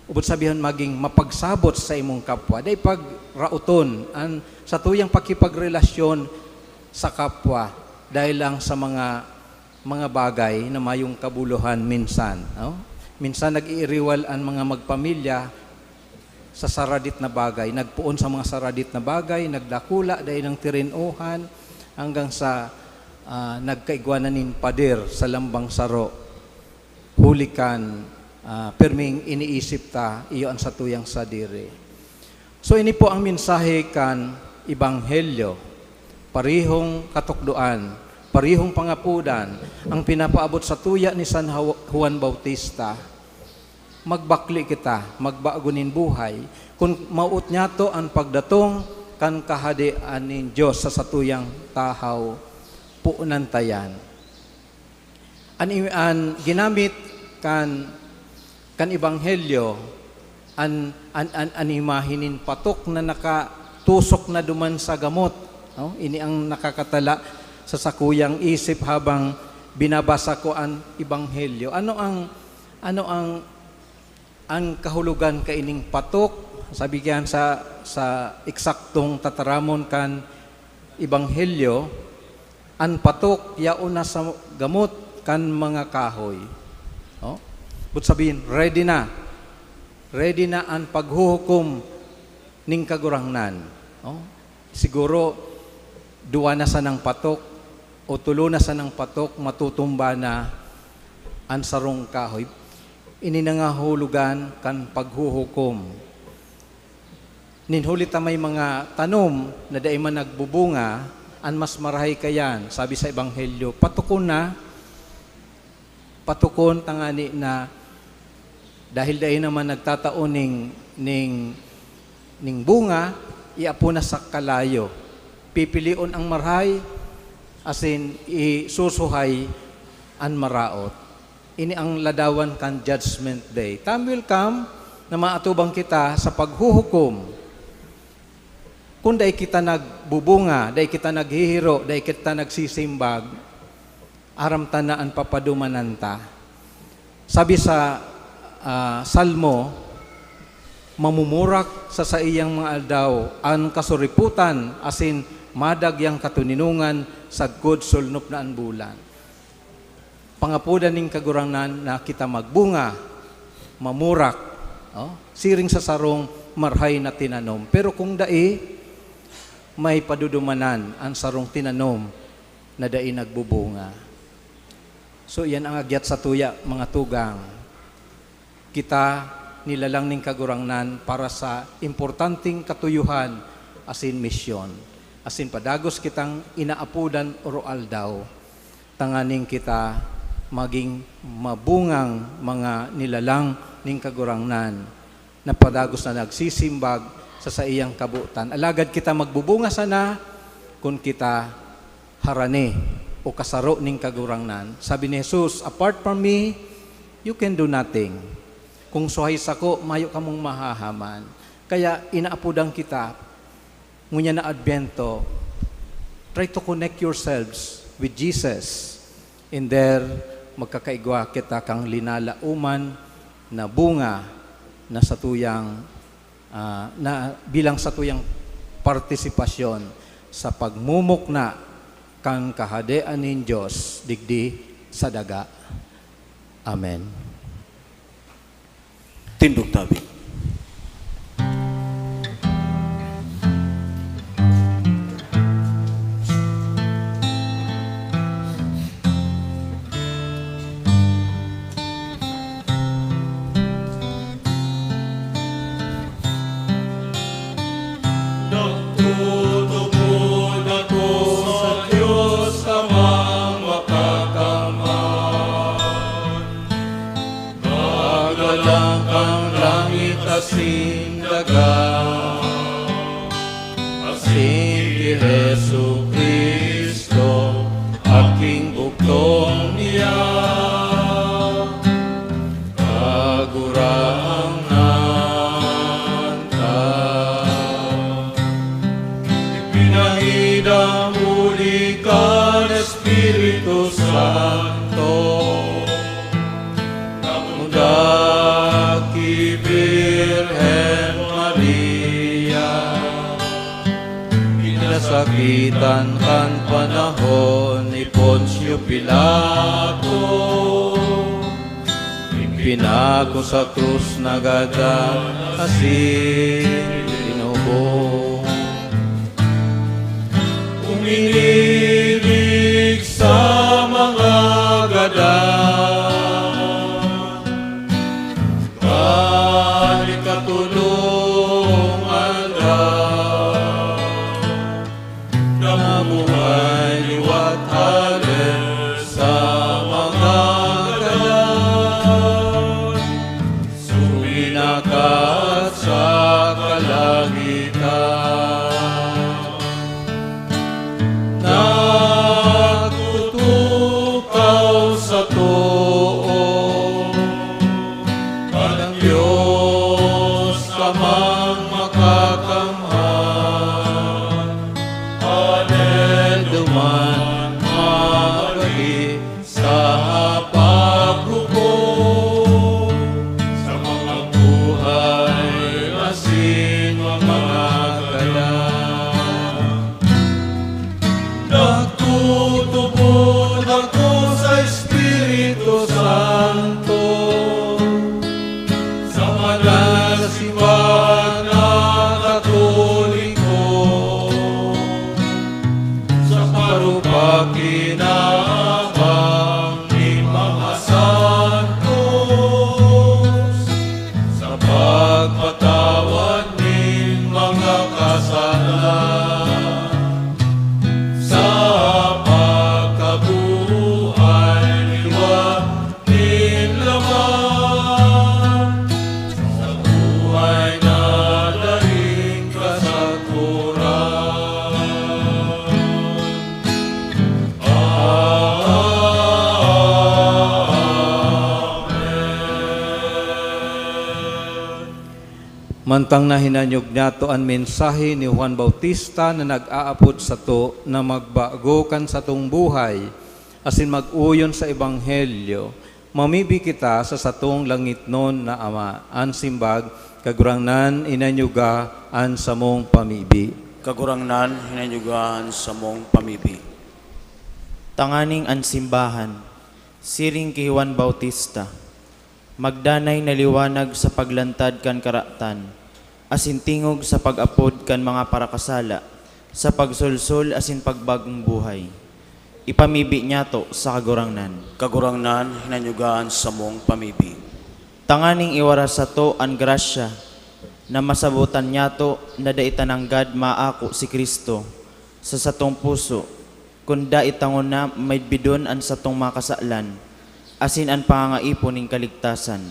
Ubot sabihon, maging mapagsabot sa imong kapwa. Dai pagraoton an satuyang pakipagrelasyon sa kapwa dahil lang sa mga, mga bagay na mayong kabuluhan minsan. Oh? Minsan nag-iiriwal an mga magpamilya sa saradit na bagay. Nagpoon sa mga saradit na bagay, nagdakula, dai nang tirenohan, hanggang sa, ah, nagkaigwa na nin pader sa lambang saro. Huli kan, ah, pirming iniisip ta, iyo an satuyang sadiri. So, ini po ang mensahe kan Ebanghelyo. Parehong katukdoan, parehong pangapodan ang pinapaabot satuya ni San Haw-, Juan Bautista. Magbakle kita, magbago nin buhay, kun mawot niyato an pagdatong kan Kahadean nin Dios sa satuyang tahaw, puonan ta yan. An i-, an ginamit kan, kan Ebanghelyo, an, an, an, an imahe nin patok na nakatusok na duman sa gamot, no? Ini ang nakakatala sa sakuyang isip habang binabasa ko an Ebanghelyo. Ano ang, ano ang, ang kahulogan kaining patok? Sabi kaiyan sa, sa eksaktong tataramon kan Ebanghelyo, an patok yaon na sa gamot kan mga kahoy. No? But sabihin, ready na. Ready na an paghuhukom ning Kagurangnan. No? Siguro, duwa na sanang patok o tulo na sanang patok, matutumba na an sarong kahoy. Ini na nga hulugan kan paghuhukom. Nin huli ta may mga tanom na dai man nagbubunga, an mas marahay kaiyan, sabi sa Ebanghelyo, patokon na, patokon tangani na dahil dai naman nagtatao ning, ning, ning bunga, iapo na sa kalayo. Pipilion ang marahay, asin isusuhay an maraot. Ini ang ladawan kan Judgment Day. Time will come na maatubang kita sa paghuhukom. Kung dai kita nagbubunga, dai kita naghihiro, dai kita nagsisimbag, aram ta na an papadumanan ta. Sabi sa, ah, Salmo, "Mamumurak sa saiyang mga aldaw an kasuripotan, asin madag yang katoninongan sagkod solnop na an bulan." Pangapodan nin Kagurangnan na kita magbunga, mamurak, oh, siring sa sarong marahay na tinanom. Pero kung dai, may padudumanan an sarong tinanom na dai nagbubunga. So, iyan ang agyat satuya, mga tugang. Kita nilalang nin Kagurangnan para sa importanteng katuyohan asin misyon, asin padagos kitang inaapodan oro-aldaw, tanganing kita magin mabungang mga nilalang nin Kagurangnan na padagos na nagsisimbag sa saiyang kabotan. Alagad kita magbubunga sana kun kita harani o kasaro nin Kagurangnan. Sabi ni Jesus, "Apart from me, you can do nothing." Kung suhay sako, mayo kamong mahahaman. Kaya inaapodan kita, ngunyan na Adbyento, try to connect yourselves with Jesus. And there, magkakaigwa kita kan linalaoman na bunga na satuyang, ah, na bilang satuyang partisipasyon sa pagmumukna kan Kahadean nin Dios digdi sa daga. Amen. Tindog tabi. Nagtutubod ako sa Diyos Amang Makakamhan, Maglalang kan langit asin daga, asin ki Jesu-Cristo, aking bugtong niya. Kagurangnan ta. Ipinangidam huli kan Espiritu Santo, namundag ki Birhen Maria, pinasakitan kan panahon ni Poncio Pilato, Pinako sa krus, nagadan asin inubo. Uminibig sa mga gadan, kan ikatulong aldaw, namuhay liwat hale sa mga gadan, suminakat sa kalangitan. Nagtutukaw sa too, kan Dios Amang Makakamhan, anin duman magagi sa paghukom sa mga buhay asin mga gadan. Nagtutubod ako sa Espiritu Santo, sa banal na simbahan na Katoliko, sa parupakinabang nin mga santos, sa pagpatawad nin mga kasalan, sa pagkabuhay liwat nin laman, sa buhay na daing kasakuran. Amen. Mantang nahinanyog nyato an mensahe ni Juan Bautista na nag-aapod sato na magbago kan satong buhay asin mag-oyon sa Ebanghelyo, mamibi kita sa satong langitnon na Ama. An simbag, Kagurangnan, inanyuga an samong pamibi. Kagurangnan, inanyuga an samong pamibi. Tanganing an simbahan, siring ki Juan Bautista, magdanay na liwanag sa paglantad kan karatan, asin tingog sa pag-apod kan mga parakasala, sa pagsolsol asin pagbagong buhay. Ipamibi nyato sa Kagurangnan. Kagurangnan, hinanyuga an samong pamibi. Tanganing iwaras sato an grasya na masabotan nyato na dai ta nanggad maako si Cristo sa satong puso, kun dai ta ngona maidbidon an satong mga kasalan asin an pangangaipon nin kaligtasan.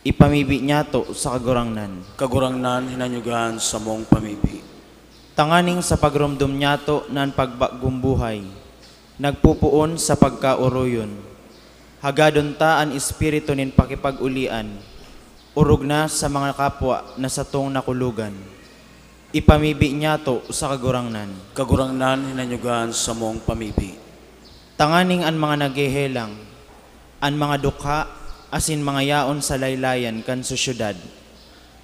Ipamibi nyato sa Kagurangnan. Kagurangnan, hinanyuga an samong pamibi. Tanganing sa pagromdom nyato na an pagbagong buhay nagpopoon sa pagkaoroyon, hagadon ta an espiritu nin pakipag-olian, orog na sa mga kapwa na satong nakulogan. Ipamibi nyato sa Kagurangnan. Kagurangnan, hinanyuga an samong pamibi. Tanganing an mga naghehelang, an mga dukha, asin mga yaon sa laylayan kan sosyedad,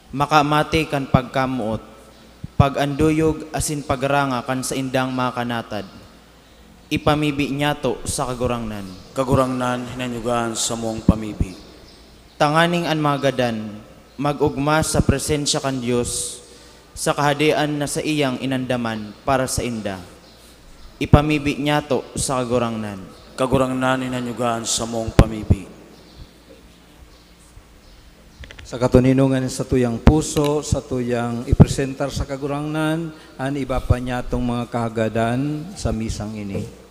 makamate kan pagkamoot, pag-anduyog, asin pagranga kan saindang mga kanatad. Ipamibi nyato sa Kagurangnan. Kagurangnan, hinanyuga an samong pamibi. Tanganing an mga gadan mag-ogma sa presensya kan Dios sa Kahadean na saiyang inandaman para sainda. Ipamibi nyato sa Kagurangnan. Kagurangnan, hinanyuga an samong pamibi. Sa katoninongan nin satuyang puso, satuyang ipresentar sa Kagurangnan an iba pa nyatong mga kahagadan sa misang ini.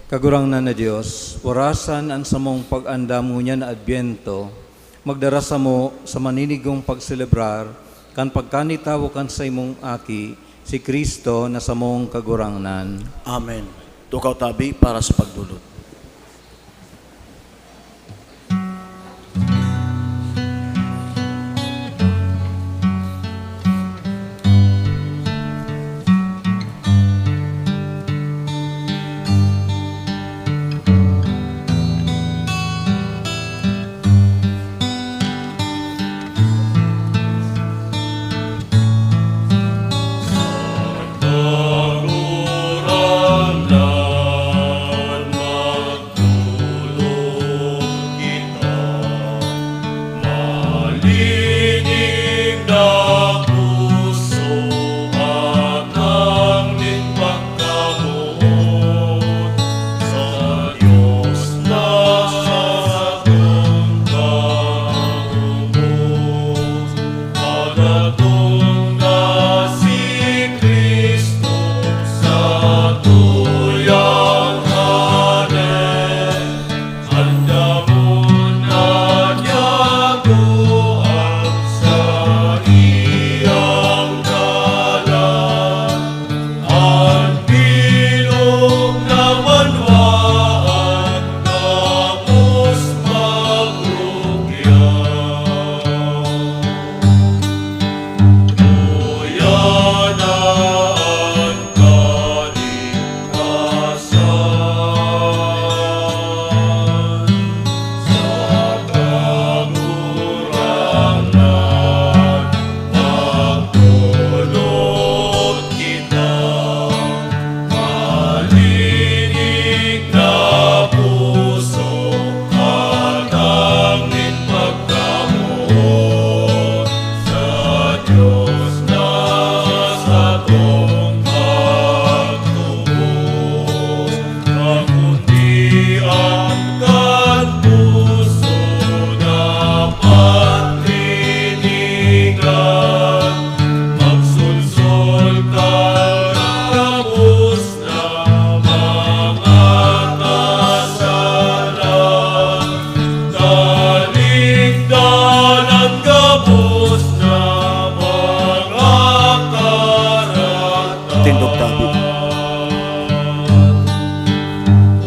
Kagurangnan na Dios, orasan an samong pag-andam ngunyan na Adbyento, magdara samo sa maninigong pagselebrar kan pagkanitawo kan saimong Aki, si Cristo na samong Kagurangnan. Amen. Tukaw tabi para sa pagdolot. Banwaan gabos magrugya. Uya na an kalikasan sa Kagurangnan. Magtulod kita, malinig na puso, atang nin pagkamoot sa Dios na satong pagtubos. Kundi an kan puso dapat linigan, magsolsol kan gabos na mga kasalan, talikdan an gabos na mga karatan. Tindog tabi.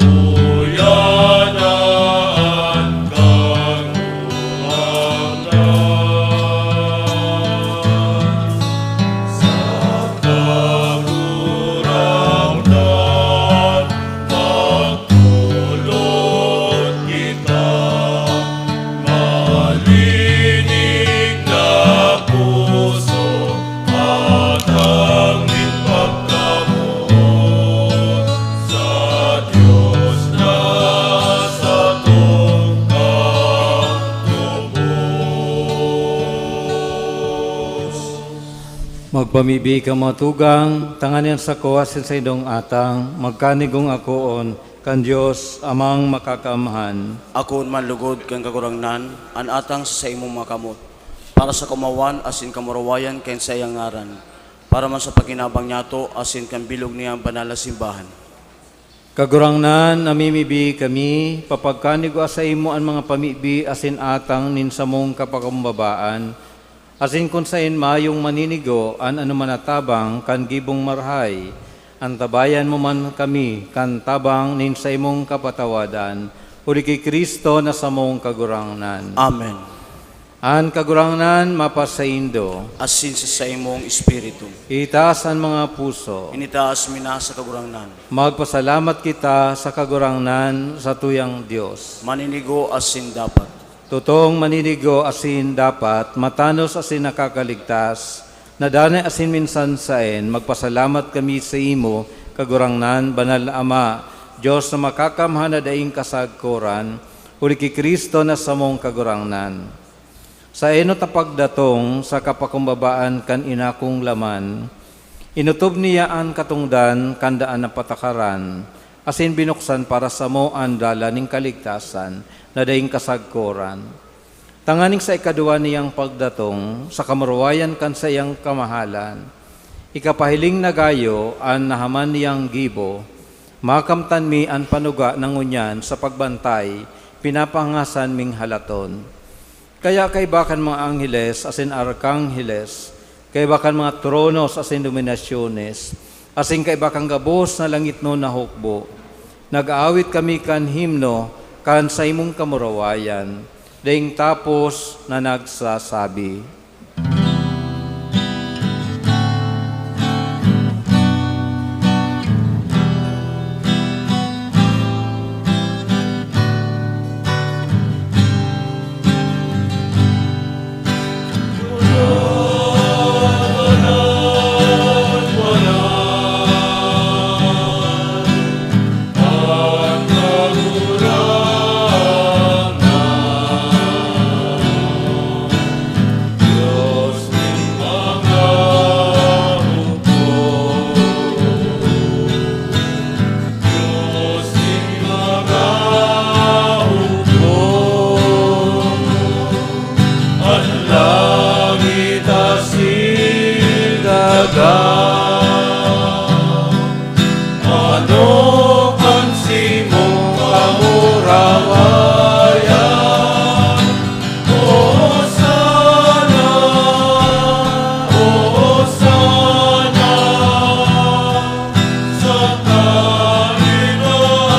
Uya na an Kagurangnan. Sa Kagurangnan magtulod kita, malinig na puso, atang nin pagkamoot sa Dios na satong pagtubos. Magpamibi ka, mga tugang, tanganing an sako asin saindong atang magkanigong akoon kan Dios Amang Makakaamhan. Akoon man lugod kan Kagurangnan an atang sa saimong mga kamot, para sa kaomawan asin kamurawayan kan saiyang ngaran, para man sa pakinabang niyato asin kan bilog niyang banal na simbahan. Kagurangnan, namimibi kami, papagkanigwa saimo an mga pamibi asin atang nin samong kapakumbabaan, asin kun saen mayong maninigo an anoman na tabang kan gibong marahay, antabayan mo man kami kan tabang nin saimong kapatawadan, huli ki Cristo na samong Kagurangnan. Amen. An Kagurangnan mapasaindo. Asin sa saimong espiritu. Itaas an mga puso. Initaas mi na sa Kagurangnan. Magpasalamat kita sa Kagurangnan, satuyang Dios. Maninigo asin dapat. Totoong maninigo asin dapat, matanos asin nakakaligtas, na danay asin minsan saen, magpasalamat kami saimo, Kagurangnan, Banal na Ama, Dios na makakaamhan na daing kasagkoran, huli ki Cristo na samong Kagurangnan. Sa enot na pagdatong sa kapakumbabaan kan inakong laman, inotob niya an katongdan kan daan na patakaran, asin binuksan para samo an dalan nin kaligtasan na daing kasagkoran. Tanganing sa ikaduwa niyang pagdatong, sa kamurawayan kan saiyang kamahalan, ikapahiling na gayo an nahaman niyang gibo, makamtan mi an panuga na ngunyan sa pagbantay, pinapahangasan ming halaton. Kaya kaiba kan mga angheles asin arkangheles, kaiba kan mga tronos asin dominasyones, asin kaiba kan gabos na langitnon na hukbo, nag-aawit kami kan himno kan saimong kamurawayan, daing tapos na nagsasabi, Dios nin mga hukom, an langit asin daga. Ano an simong kamurawayan? Hosana, Hosana sa kaibahan.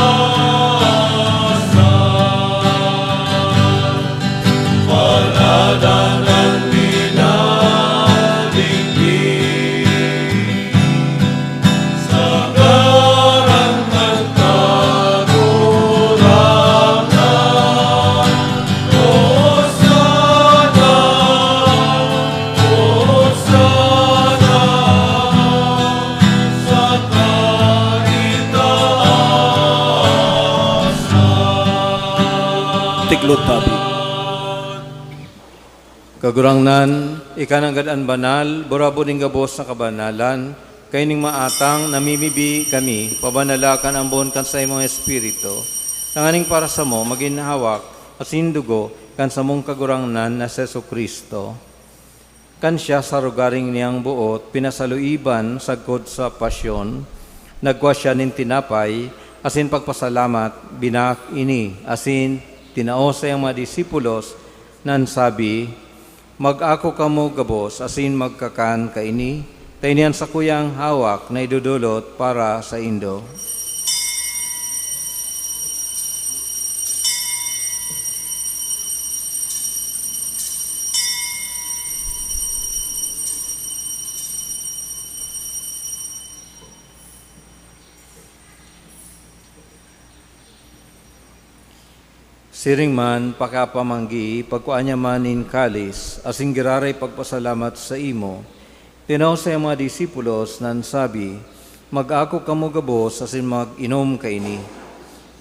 Lutabi. Kagurangnan, ika nanggad an banal, burabod nin gabos na kabanalan, kaining maatang namimibi kami, pabanala kan ambon kan saimong Espiritu, tanganing para samo magin hawak asin dugo kan samong Kagurangnan na si Jesu-Cristo. Kan siya sa rogaring niyang boot pinasaluiban sagkod sa pasyon, nagkua siya nin tinapay asin pagpasalamat, binaak ini asin tinao saiyang mga disipulos, na an sabi, "Mag-ako kamo gabos asin magkakan kaini, ta ini an sakuyang hawak na idodolot para saindo." Siring man, pakapamanggi, pagkua niya man nin kalis, asin giraray pagpasalamat saimo, tinao sa iyang mga disipulos, na an sabi, "Mag-ako kamo gabos asin mag-inom kaini.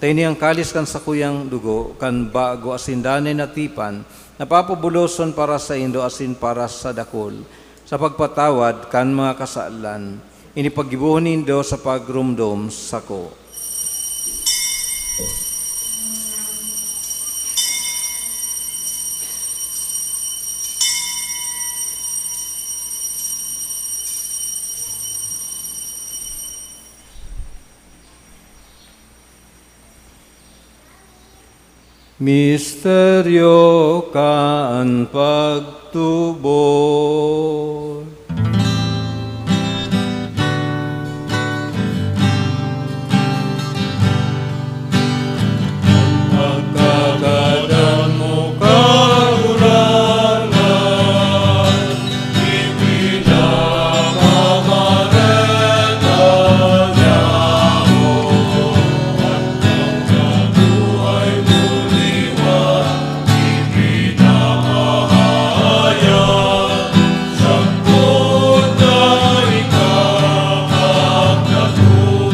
Ta ini an kalis kan sakuyang dugo kan bago asin danay na tipan, na papabuloson para saindo asin para sa dakul, sa pagpatawad kan mga kasalan. Ini paggibohon nindo sa pagromdom sako." Misteryo kan pagtubod. Pagkagadan mo, Kagurangnan, ipinapamareta niamo an pagkabuhay mo liwat, ipinapahayag sagkod na ika magdakul.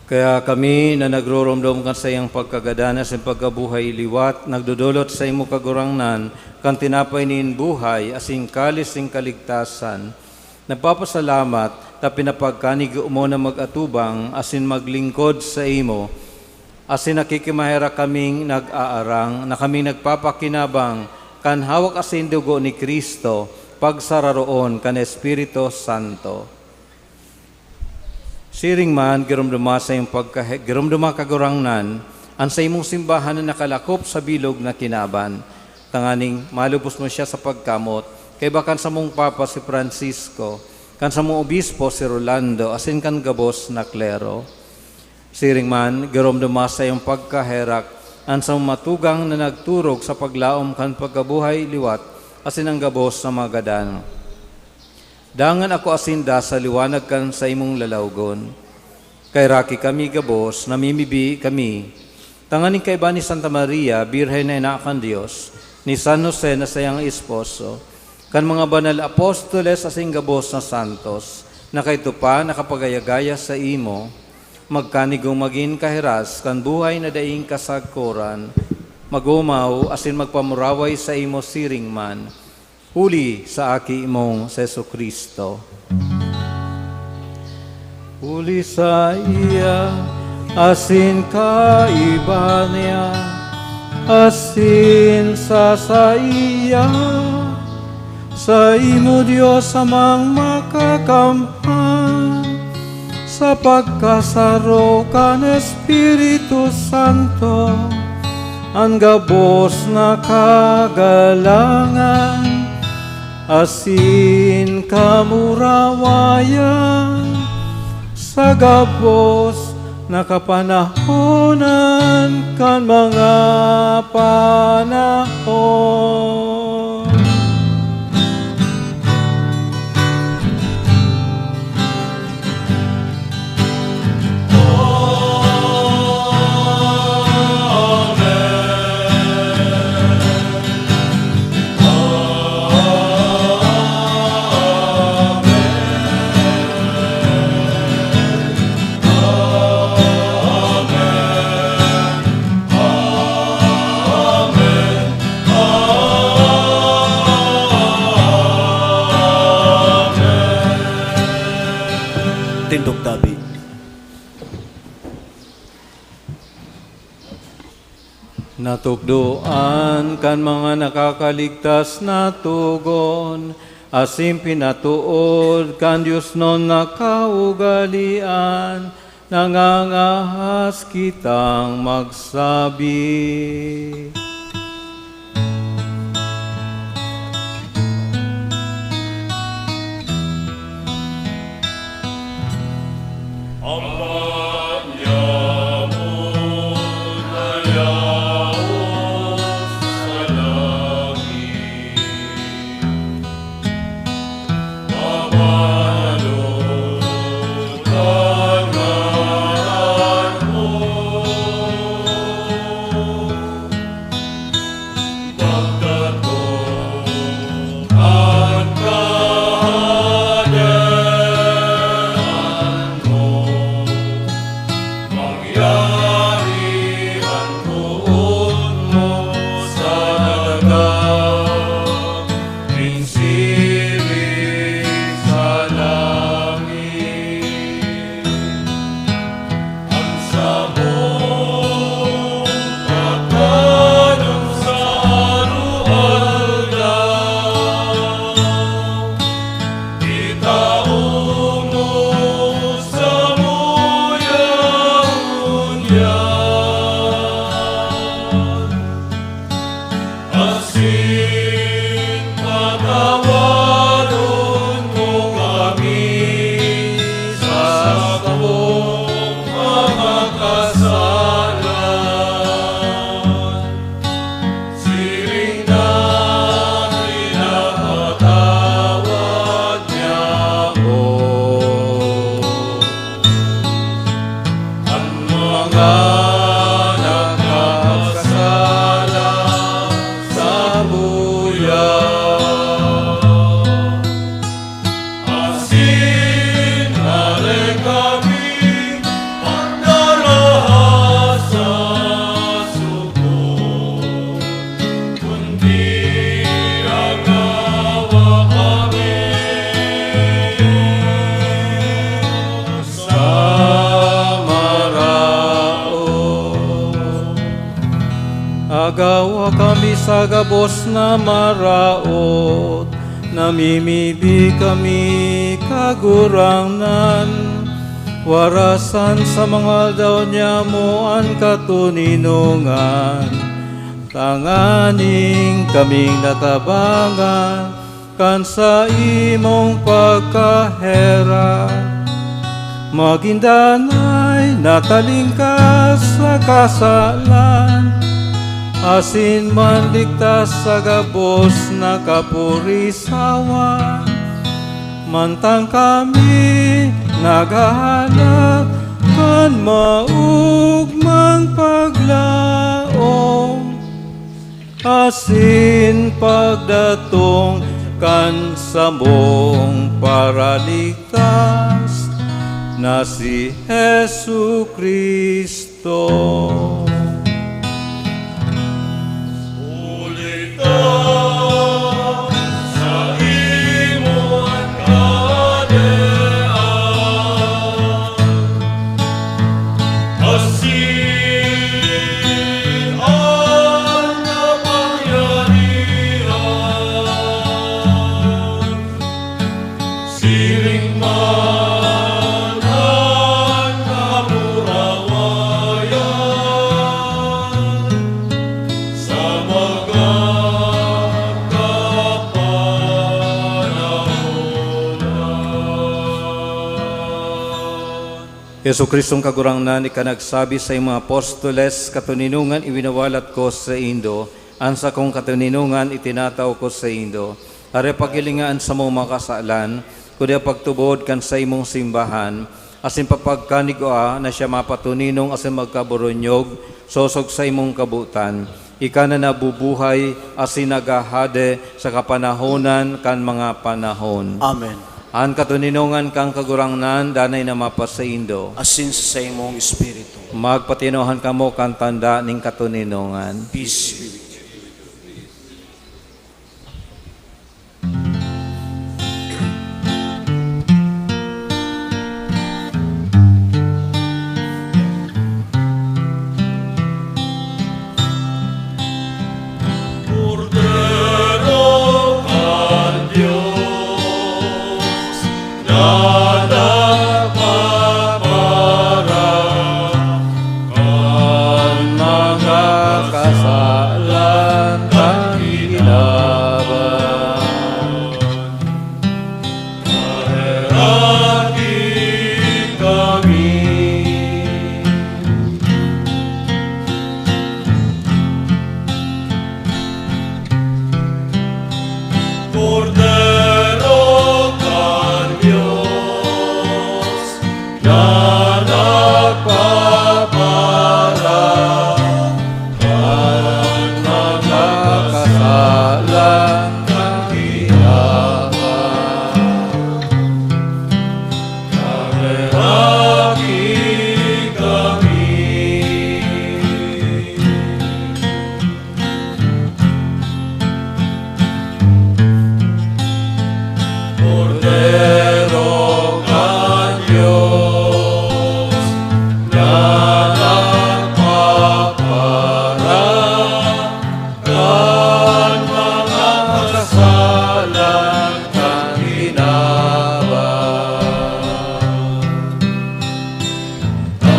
Kaya kami na nagroromdom kan saiyang pagkagadan asin pagkabuhay liwat, nagdodolot saimo, Kagurangnan, kan tinapay nin buhay asin kalis nin kaligtasan, nagpapasalamat ta pinapagkanigo mo na mag-atubang asin maglingkod saimo, asin nakikimaherak kaming nag-aarang na kami nagpapakinabang kan hawak asin dugo ni Cristo, pagsararoon kan Espiritu Santo. Siring man, giromdoma sa iyong pagkahe-, giromdoma, Kagurangnan, an saimong simbahan na nakalakop sa bilog na kinaban, tanganing malubos mo siya sa pagkamot, kaiba kan samong Papa si Francisco, kan samong Obispo si Rolando, asin kan gabos na klero. Siring man, giromdoma sa iyong pagkaherak an samong matugang na nagturog sa paglaom kan pagkabuhay liwat asin an gabos na mga gadan. Dangan ako asin da sa liwanag kan saimong lalawgon. Kaheraki kami gabos, namimibi kami, tanganing kaiba ni Santa Maria, Birhen na Ina kan Dios, ni San Jose na saiyang esposo, kan mga banal apostoles asin gabos na santos, na kaidto pa nakapagaya-gaya saimo, magkanigong magin kahiras kan buhay na daing kasagkoran, magomaw asin magpamuraway saimo siring man, huli sa Aki mong si Jesu-Cristo. Huli saiya, asin kaiba niya, asin sa saiya, saimo, Dios Amang Makakamhan, sa pagkasaro kan Espiritu Santo, an gabos na kagalangan asin kamurawayan sa gabos na kapanahonan kan mga panahon. Natukdoan kan mga nakakaligtas na togon, asin pinatood kan diosnon na kaugalean, nangangahas kitang magsabi. Ama niamo na yaon sa langit, mamalot an ngaran mo. Pagkatong an Kahadean mo, mangyari an boot mo sa daga, nin siring sa langit. An samong kakanon sa aroaldaw, itao mo samo yaon yan. Asin patawaron mo kami sa sakong mga kasalan, siring na pinapatawad niamo an mga nakakasala samuya. Asin hale kami pagdaraha sa sugod, kundi agawa kami sa maraot. Agawa kami sa gabos na maraot, namimibi kami, Kagurangnan. Warasan sa mga aldaw niamo an katoninongan, tanganing kaming natabangan kan saimong pagkaherak, magin danay na talingkas sa kasalan, asin manligtas sa gabos na kapurisawan, mantang kami naghahanap kan maogmang paglaom asin pagdatong kan samong Paraligtas na si Jesu-Cristo. Huli ta saimo an kahadean, asin an kapangyarihan, siring man an kamurawayan sa mga kapanahonan. Jesu-Cristong Kagurangnan, ika nagsabi sa imong apostoles, "Katoninongan iwinawalat ko saindo, an sakong katoninongan itinatao ko saindo." Aray, paghilinga an samong mga kasalan, kundi pagtubod kan saimong simbahan, asin papagkanigwa na siya mapatoninong asin magkaboronyog sosog sa imong kabotan. Ika na nabubuhay asin naghahade sa kapanahonan kan mga panahon. Amen. An katoninongan kan Kagurangnan danay na mapasaindo. Asin sa saimong espiritu. Magpatinuhan kamo kan tanda nin katoninongan. Peace be with you.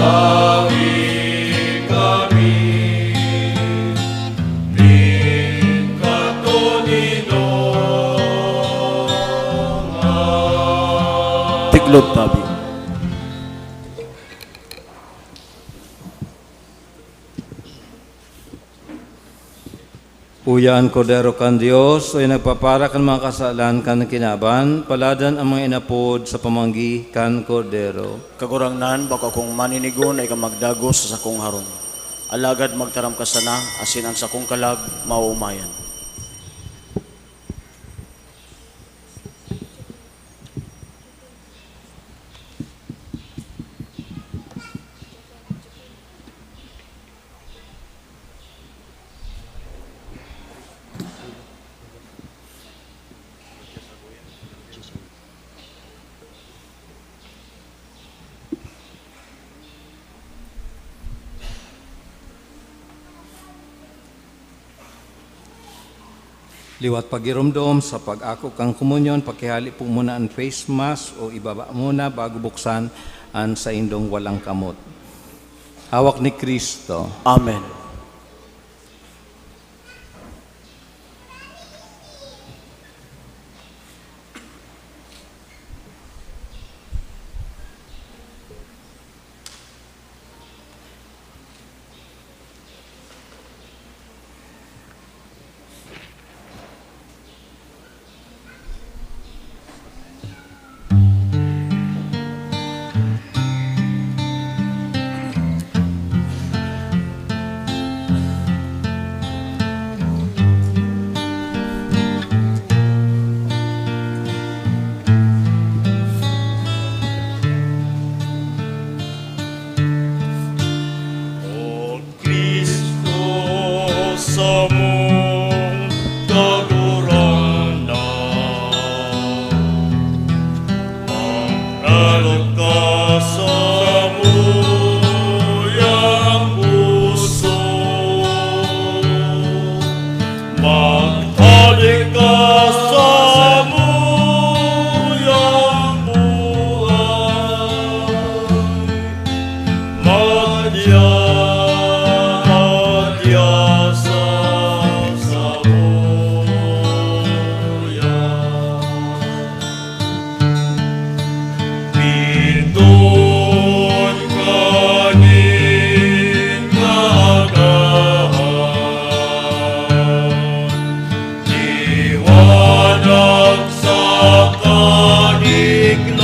Tawi kami nin katoninongan. Tiklod tabi. Uya an Kordero kan Dios, uya nagpapara kan mga kasalan kan kinaban, paladan an mga inapod sa pamanggi kan Kordero. Kagurangnan, bako akong maninigo na ika magdagos sa sakong harong. Alagad magtaram ka sana, asin an sakong kalag maoomayan. Liwat pagiromdom sa pag-ako kan komunyon, pakihale po muna an face mask o ibaba muna bago buksan an saindong walang kamot. Hawak ni Cristo. Amen. O Cristo, samong Kagurangnan, mangalot ka samuyang pusog, maghale ka samuyang buhay. Madya, madya sa samuya. Pindot kaning kaagahan. Liwanag sa kadignoman.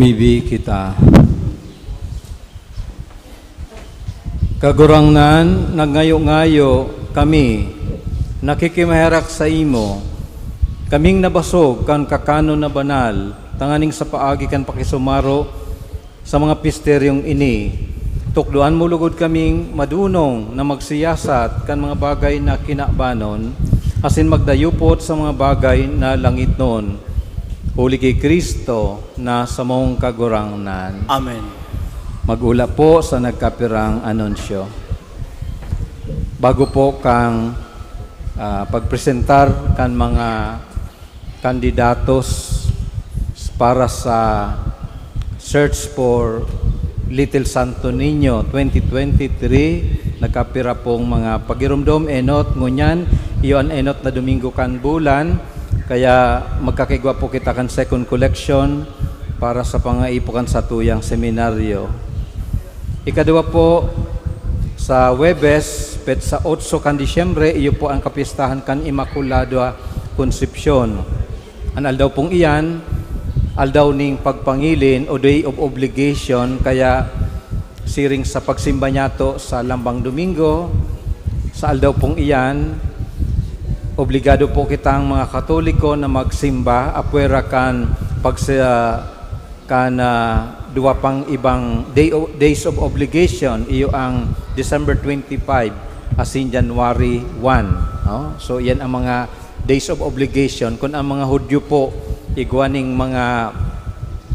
Bibi kita. Kagurangnan, nagngayo-ngayo kami, nakikimaherak saimo, kaming nabasog kan kakanon na banal, tanganing sa paagi kan pakisumaro sa mga misteryong ini, tukdoan mo lugod kaming madunong na magsiyasat kan mga bagay na kinabanon, asin magdayupot sa mga bagay na langitnon. Huli ki Cristo na samong Kagurangnan. Amen. Mag-ula po sa nagkapirang anunsyo. Bago po kang, ah, pagpresentar kan mga kandidatos para sa Search for Little Santo Niño twenty twenty-three, nagkapira pong mga pagiromdom, enot, ngunyan, iyo an enot na Domingo kan bulan, kaya magkakaigwa po kita kan second collection para sa pangaipo kan satuyang seminaryo. Ikaduwa po, sa Huwebes, petsa otso kan Disyembre, iyo po ang kapistahan kan Immaculada Concepcion. An aldaw pong iyan, aldaw ning pagpangilin o day of obligation, kaya siring sa pagsimba niyato sa Lambang Domingo, sa aldaw pong iyan, obligado po kitang mga Katoliko na magsimba apwera kan pagsa-, kan, ah, duwa pang ibang day o, days of obligation, iyo ang December twenty-five asin January one, no? So, iyan ang mga days of obligation. Kun ang mga Hudyo po, igwa ning mga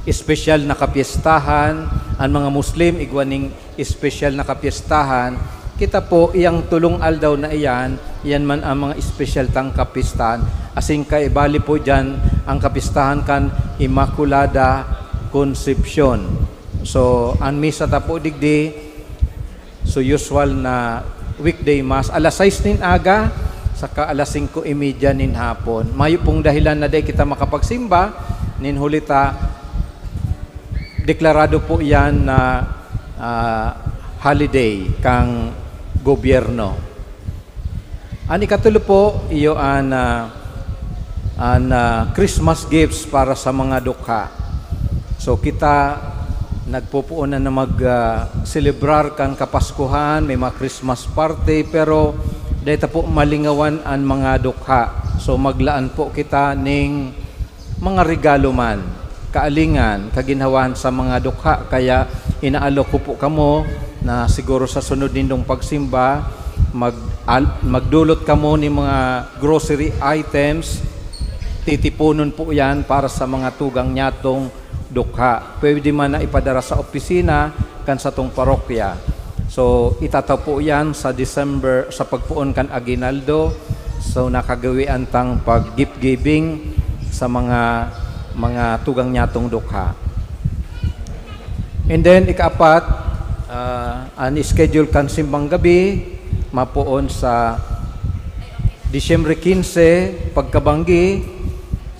espesyal na kapyestahan, ang mga Muslim, igwa ning espesyal na kapyestahan, kita po, iyang tulong aldaw na iyan, iyan man ang mga espesyal tang kapyestahan. Asin kaibali po diyan ang kapyestahan kan Immaculada Concepcion. So, ang misa ta po digdi, so usual na weekday mass, alas sais nin aga, saka alas singko y media nin hapon. Mayo pong dahilan na dai kita makapagsimba, nin huli ta, deklarado po yan na, ah, holiday kang gobyerno. An ikatulo po, iyo an, ah, an, ah, Christmas gifts para sa mga dukha. So, kita nagpupuon na na mag, ah, selebrar kan Kapaskuhan, may mga Christmas party, pero dai ta po malingawan an mga dukha. So, maglaan po kita ning mga regalo man, kaalingan, kaginhawahan sa mga dukha. Kaya inaalok ko po kamo na siguro sa sunod nindong pagsimba, mag-, al-, magdulot kamo ni mga grocery items. Titiponon po yan para sa mga tugang nyatong dukha. Pwede man na ipadara sa opisina kan satong parokya. So, itataw po yan sa December, sa pagpoon kan aguinaldo. So, nakagawian tang pag-gift giving sa mga, mga tugang nyatong dukha. And then, ikaapat, ah, an schedule kan simbang gabi, mapoon sa Disyembre quince, pagkabanggi,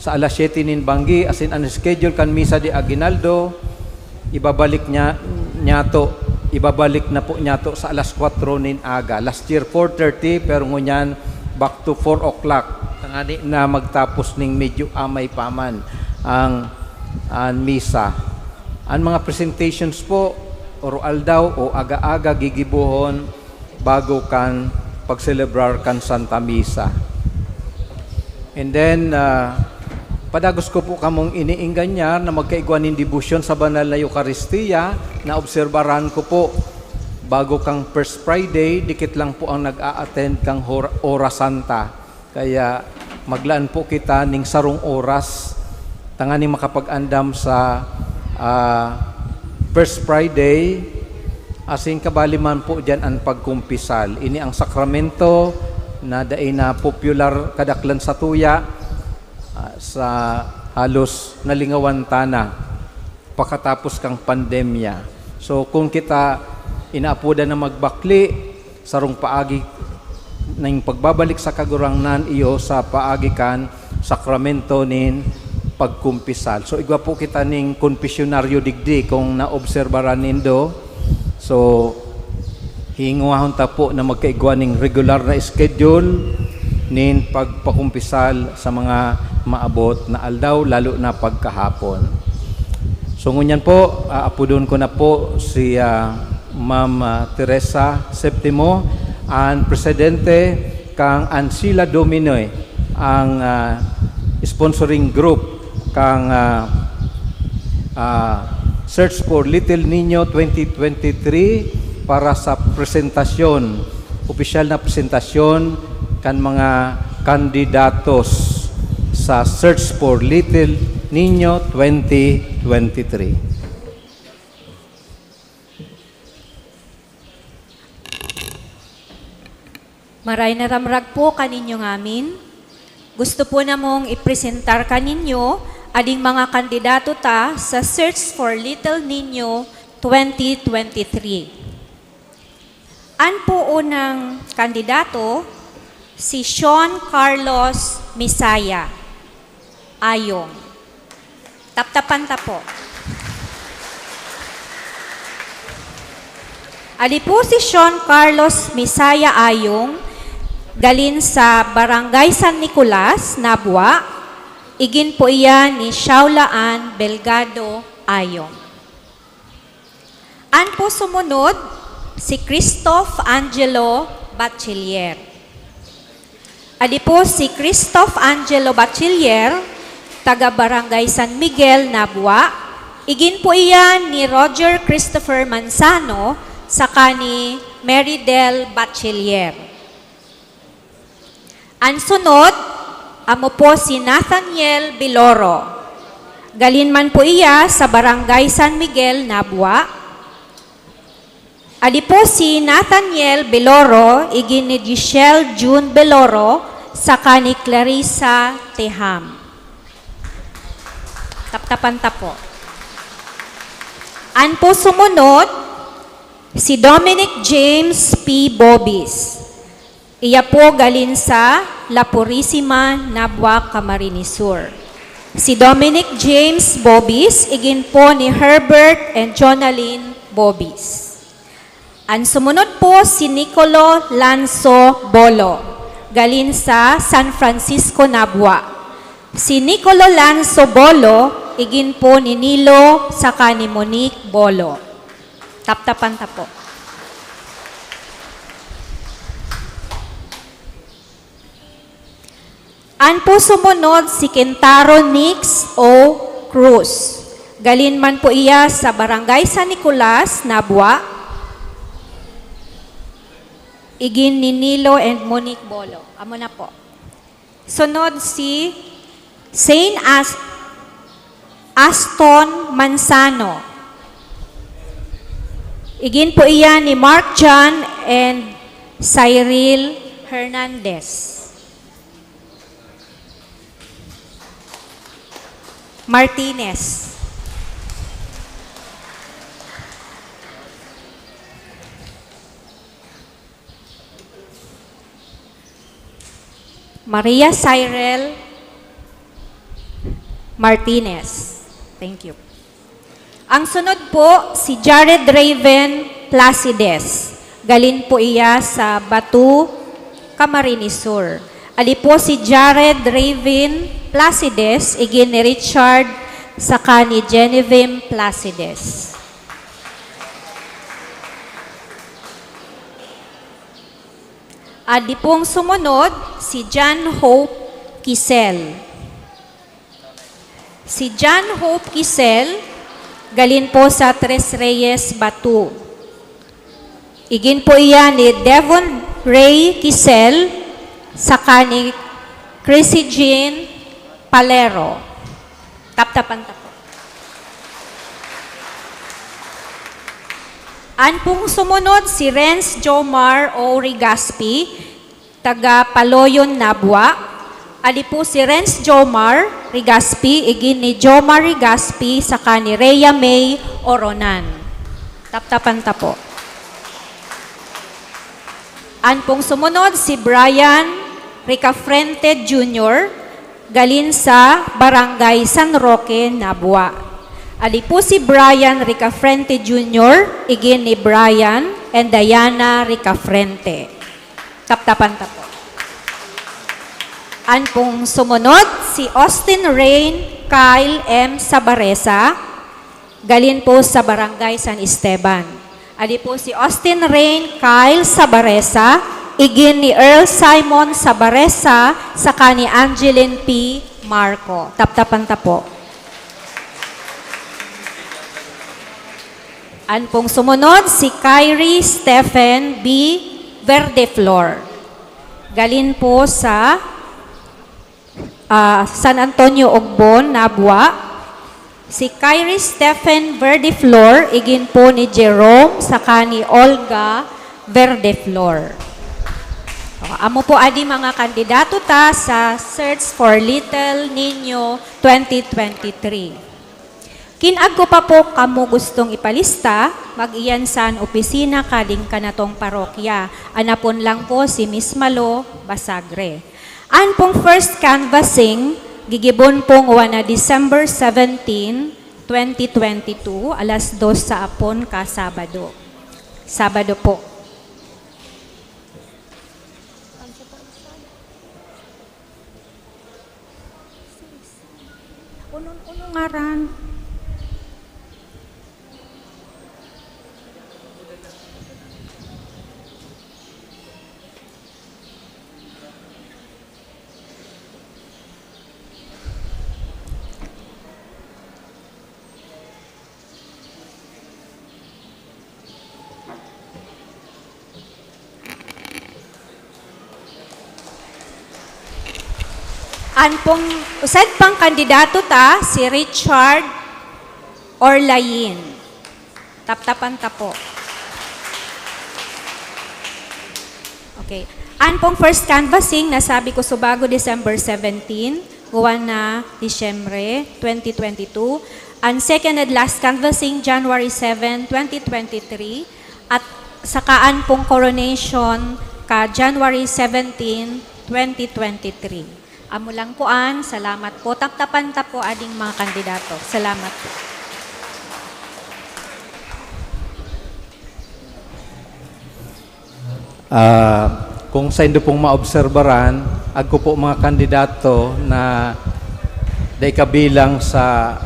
sa alas siyete nin banggi, asin an schedule kan misa de aguinaldo, ibabalik niya, niyato, ibabalik na po niyato sa alas kwatro nin aga. Last year, four thirty, pero ngunyan, back to four o'clock. Tangani na magtapos ning medyo amay pa man ang, ang misa. Ang mga presentations po, oro-aldaw o aga-aga gigibohon bago kan pagselebrar kan Santa Misa. And then, ah, padagos ko po kamong iniingganyar na magkaigwa nin debosyon sa banal na Eukaristia na obserbaran ko po. Bago kang First Friday, dikit lang po ang nag-a-attend kang Hor-, Ora Santa. Kaya maglaan po kita ning sarong oras tanganing makapag-andam sa, ah, First Friday, asin kabali man po diyan an pagkumpisal. Ini ang sakramento na dai na popular kadaklan satuya, ah, sa halos nalingawan ta na pakatapos kang pandemya. So, kung kita inaapodan na magbakle, sarong paagi ning pagbabalik sa Kagurangnan iyo sa paagi kan sakramento nin pagkumpisal. So, igwa po kita ning konpesyonaryo digdi kung naobserbaran nindo. So, hingwahon ta po na magkaigwa ning regular na schedule nin pagpakumpisal sa mga maabot na aldaw, lalo na pagkahapon. So, ngunyan po, ah, apodon ko na po si, ah, Ma'am, ah, Teresa Septimo, an presidente kan Ancilla Domini, ang, ah, sponsoring group kan, ah, ah, Search for Little Niño twenty twenty-three para sa presentasyon, opisyal na presentasyon kan mga kandidatos sa Search for Little Niño twenty twenty-three. Maray na ramrag po kaninyo ngamin. Gusto po namong ipresentar kaninyo ading mga kandidato ta sa Search for Little Niño twenty twenty-three. An po unang kandidato, si Sean Carlos Misaya Ayong. Taptapan ta po. Adi po si Sean Carlos Misaya Ayong, galin sa Barangay San Nicolas, Nabua. Igin po iyan ni Shaula Ann Belgado Ayong. An po sumunod, si Christoph Angelo Bachiller. Adi po si Christoph Angelo Bachiller, taga Barangay San Miguel, Nabua. Igin po iyan ni Roger Christopher Manzano saka ni Meridel Bachiller. An sunod, amo po si Nathaniel Biloro. Galin man po iya sa Barangay San Miguel, Nabua. Adi po si Nathaniel Biloro, igin ni Giselle June Biloro, saka ni Clarissa Teham. Taptapan ta po. An po sumunod, si Dominic James P. Bobis. Iya po galin sa La Purisima, Nabua, Camarines Sur. Si Dominic James Bobis, igin po ni Herbert and Jonalyn Bobis. An sumunod po si Nicolo Lanzo Bolo, galin sa San Francisco, Nabua. Si Nicolo Lanzo Bolo, igin po ni Nilo saka ni Monique Bolo. Taptapan ta po. An po sumunod si Kentaro Nix O. Cruz. Galin man po iya sa Barangay San Nicolas, Nabua. Igin ni Nilo and Monique Bolo. Amo na po. Sunod si Saint As-, Aston Manzano. Igin po iyan ni Mark John and Cyril Hernandez. Martinez. Maria Cyril Martinez. Thank you. Ang sunod po, si Jared Raven Placides. Galin po iya sa Batu, Camarines Sur. Adi po si Jared Raven Placides, igin ni Richard saka ni Genevieve Placides. Adi pong sumunod, si John Hope Kisel. Si John Hope Kisel, galin po sa Tres Reyes, Batu. Igin po iyan ni Devon Ray Kisel, saka ni Chrissy Jean Palero. Taptapan ta po. An pong sumunod, si Renz Jomar O. Rigaspi, taga Paloyon, Nabua. Adi po si Renz Jomar Rigaspi, igin ni Jomar Rigaspi, saka ni Rhea May Oronan. Taptapan ta po. An pong sumunod, si Brian Ricafrente Junior, galin sa Barangay San Roque, Nabua. Adi po si Brian Ricafrente Junior, igin ni Brian and Diana Ricafrente. Taptapan ta po. An pong sumunod, si Austin Rain Kyle M. Sabaresa, Galin po sa Barangay San Esteban. Adi po si Austin Rain Kyle Sabaresa, igin ni Earl Simon Sabaresa, saka ni Angeline P. Marco. Taptapan ta po. An pong sumunod, si Kyrie Stephen B. Verdeflor. Galin po sa, ah, San Antonio, Ogbon, Nabua. Si Kyrie Stephen Verdeflor, igin po ni Jerome, saka ni Olga Verdeflor. O, amo po adi mga kandidato ta sa Search for Little Niño twenty twenty-three. Kin agko pa po kamo gustong ipalista, mag-iyan san opisina kading kanatong parokya. Anapon lang po si Miss Malo Basagre. An pong first canvassing, gigibon po ngwan na December seventeen, twenty twenty-two, alas dos sa apon ka Sabado. Sabado po. Unong, unong ngaran? An pong usad pang kandidato ta, si Richard Orlayin. Taptapan ta po. Okay. An pong first canvassing, nasabi ko subago December seventeen, ngwan na Disyembre twenty twenty-two. An second and last canvassing, January seven, twenty twenty-three. At saka an pong coronation ka January seventeen, twenty twenty-three. Amo lang po an, salamat po. Taptapan ta po ading mga kandidato. Salamat po. Ah, kung saindo pong maobserbaran, agko po mga kandidato na dai kabilang sa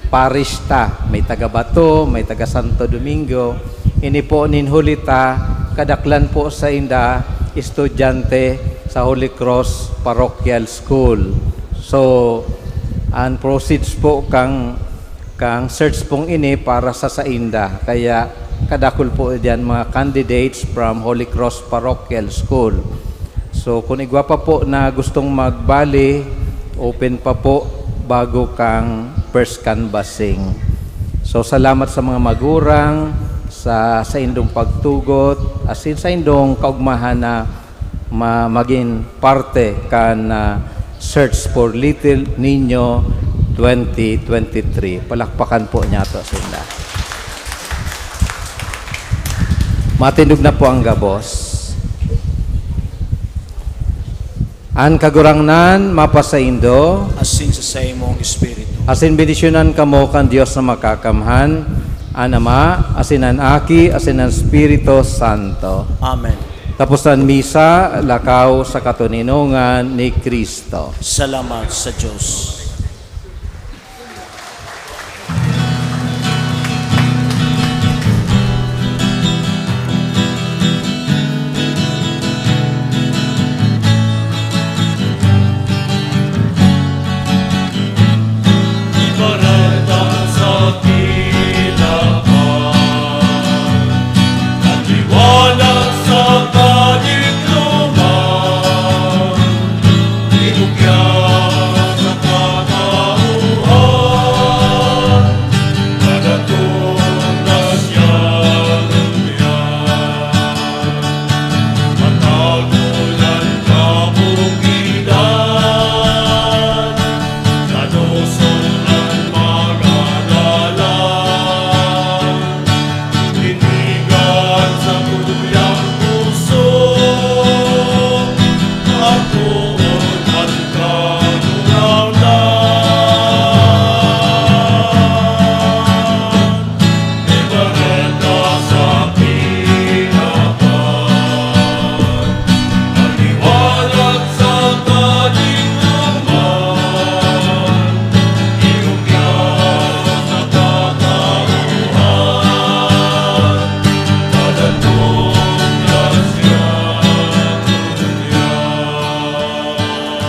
parish ta, may taga Bato, may taga Santo Domingo. Ini po nin huli ta, kadaklan po sainda estudyante sa Holy Cross Parochial School. So, ang proceeds po kang, kang search pong ini para sa sainda. Kaya kadakul po diyan mga candidates from Holy Cross Parochial School. So, kung igwa pa po na gustong magbali, open pa po bago kang first canvassing. So, salamat sa mga magurang, sa saindong pagtugot, asin saindong kaugmahan na ma-, magin parte kan, ah, Search for Little Niño twenty twenty-three. Palakpakan po niyato sinda. Matindog na po ang gabos. An Kagurangnan mapasaindo. Asin sa saimong espiritu. Asin bendisyonan kamo kan Dios na Makakamhan, an Ama, asin an Aki, asin an Espiritu Santo. Amen. Tapos an misa, lakaw sa katoninongan ni Cristo. Salamat sa Diyos.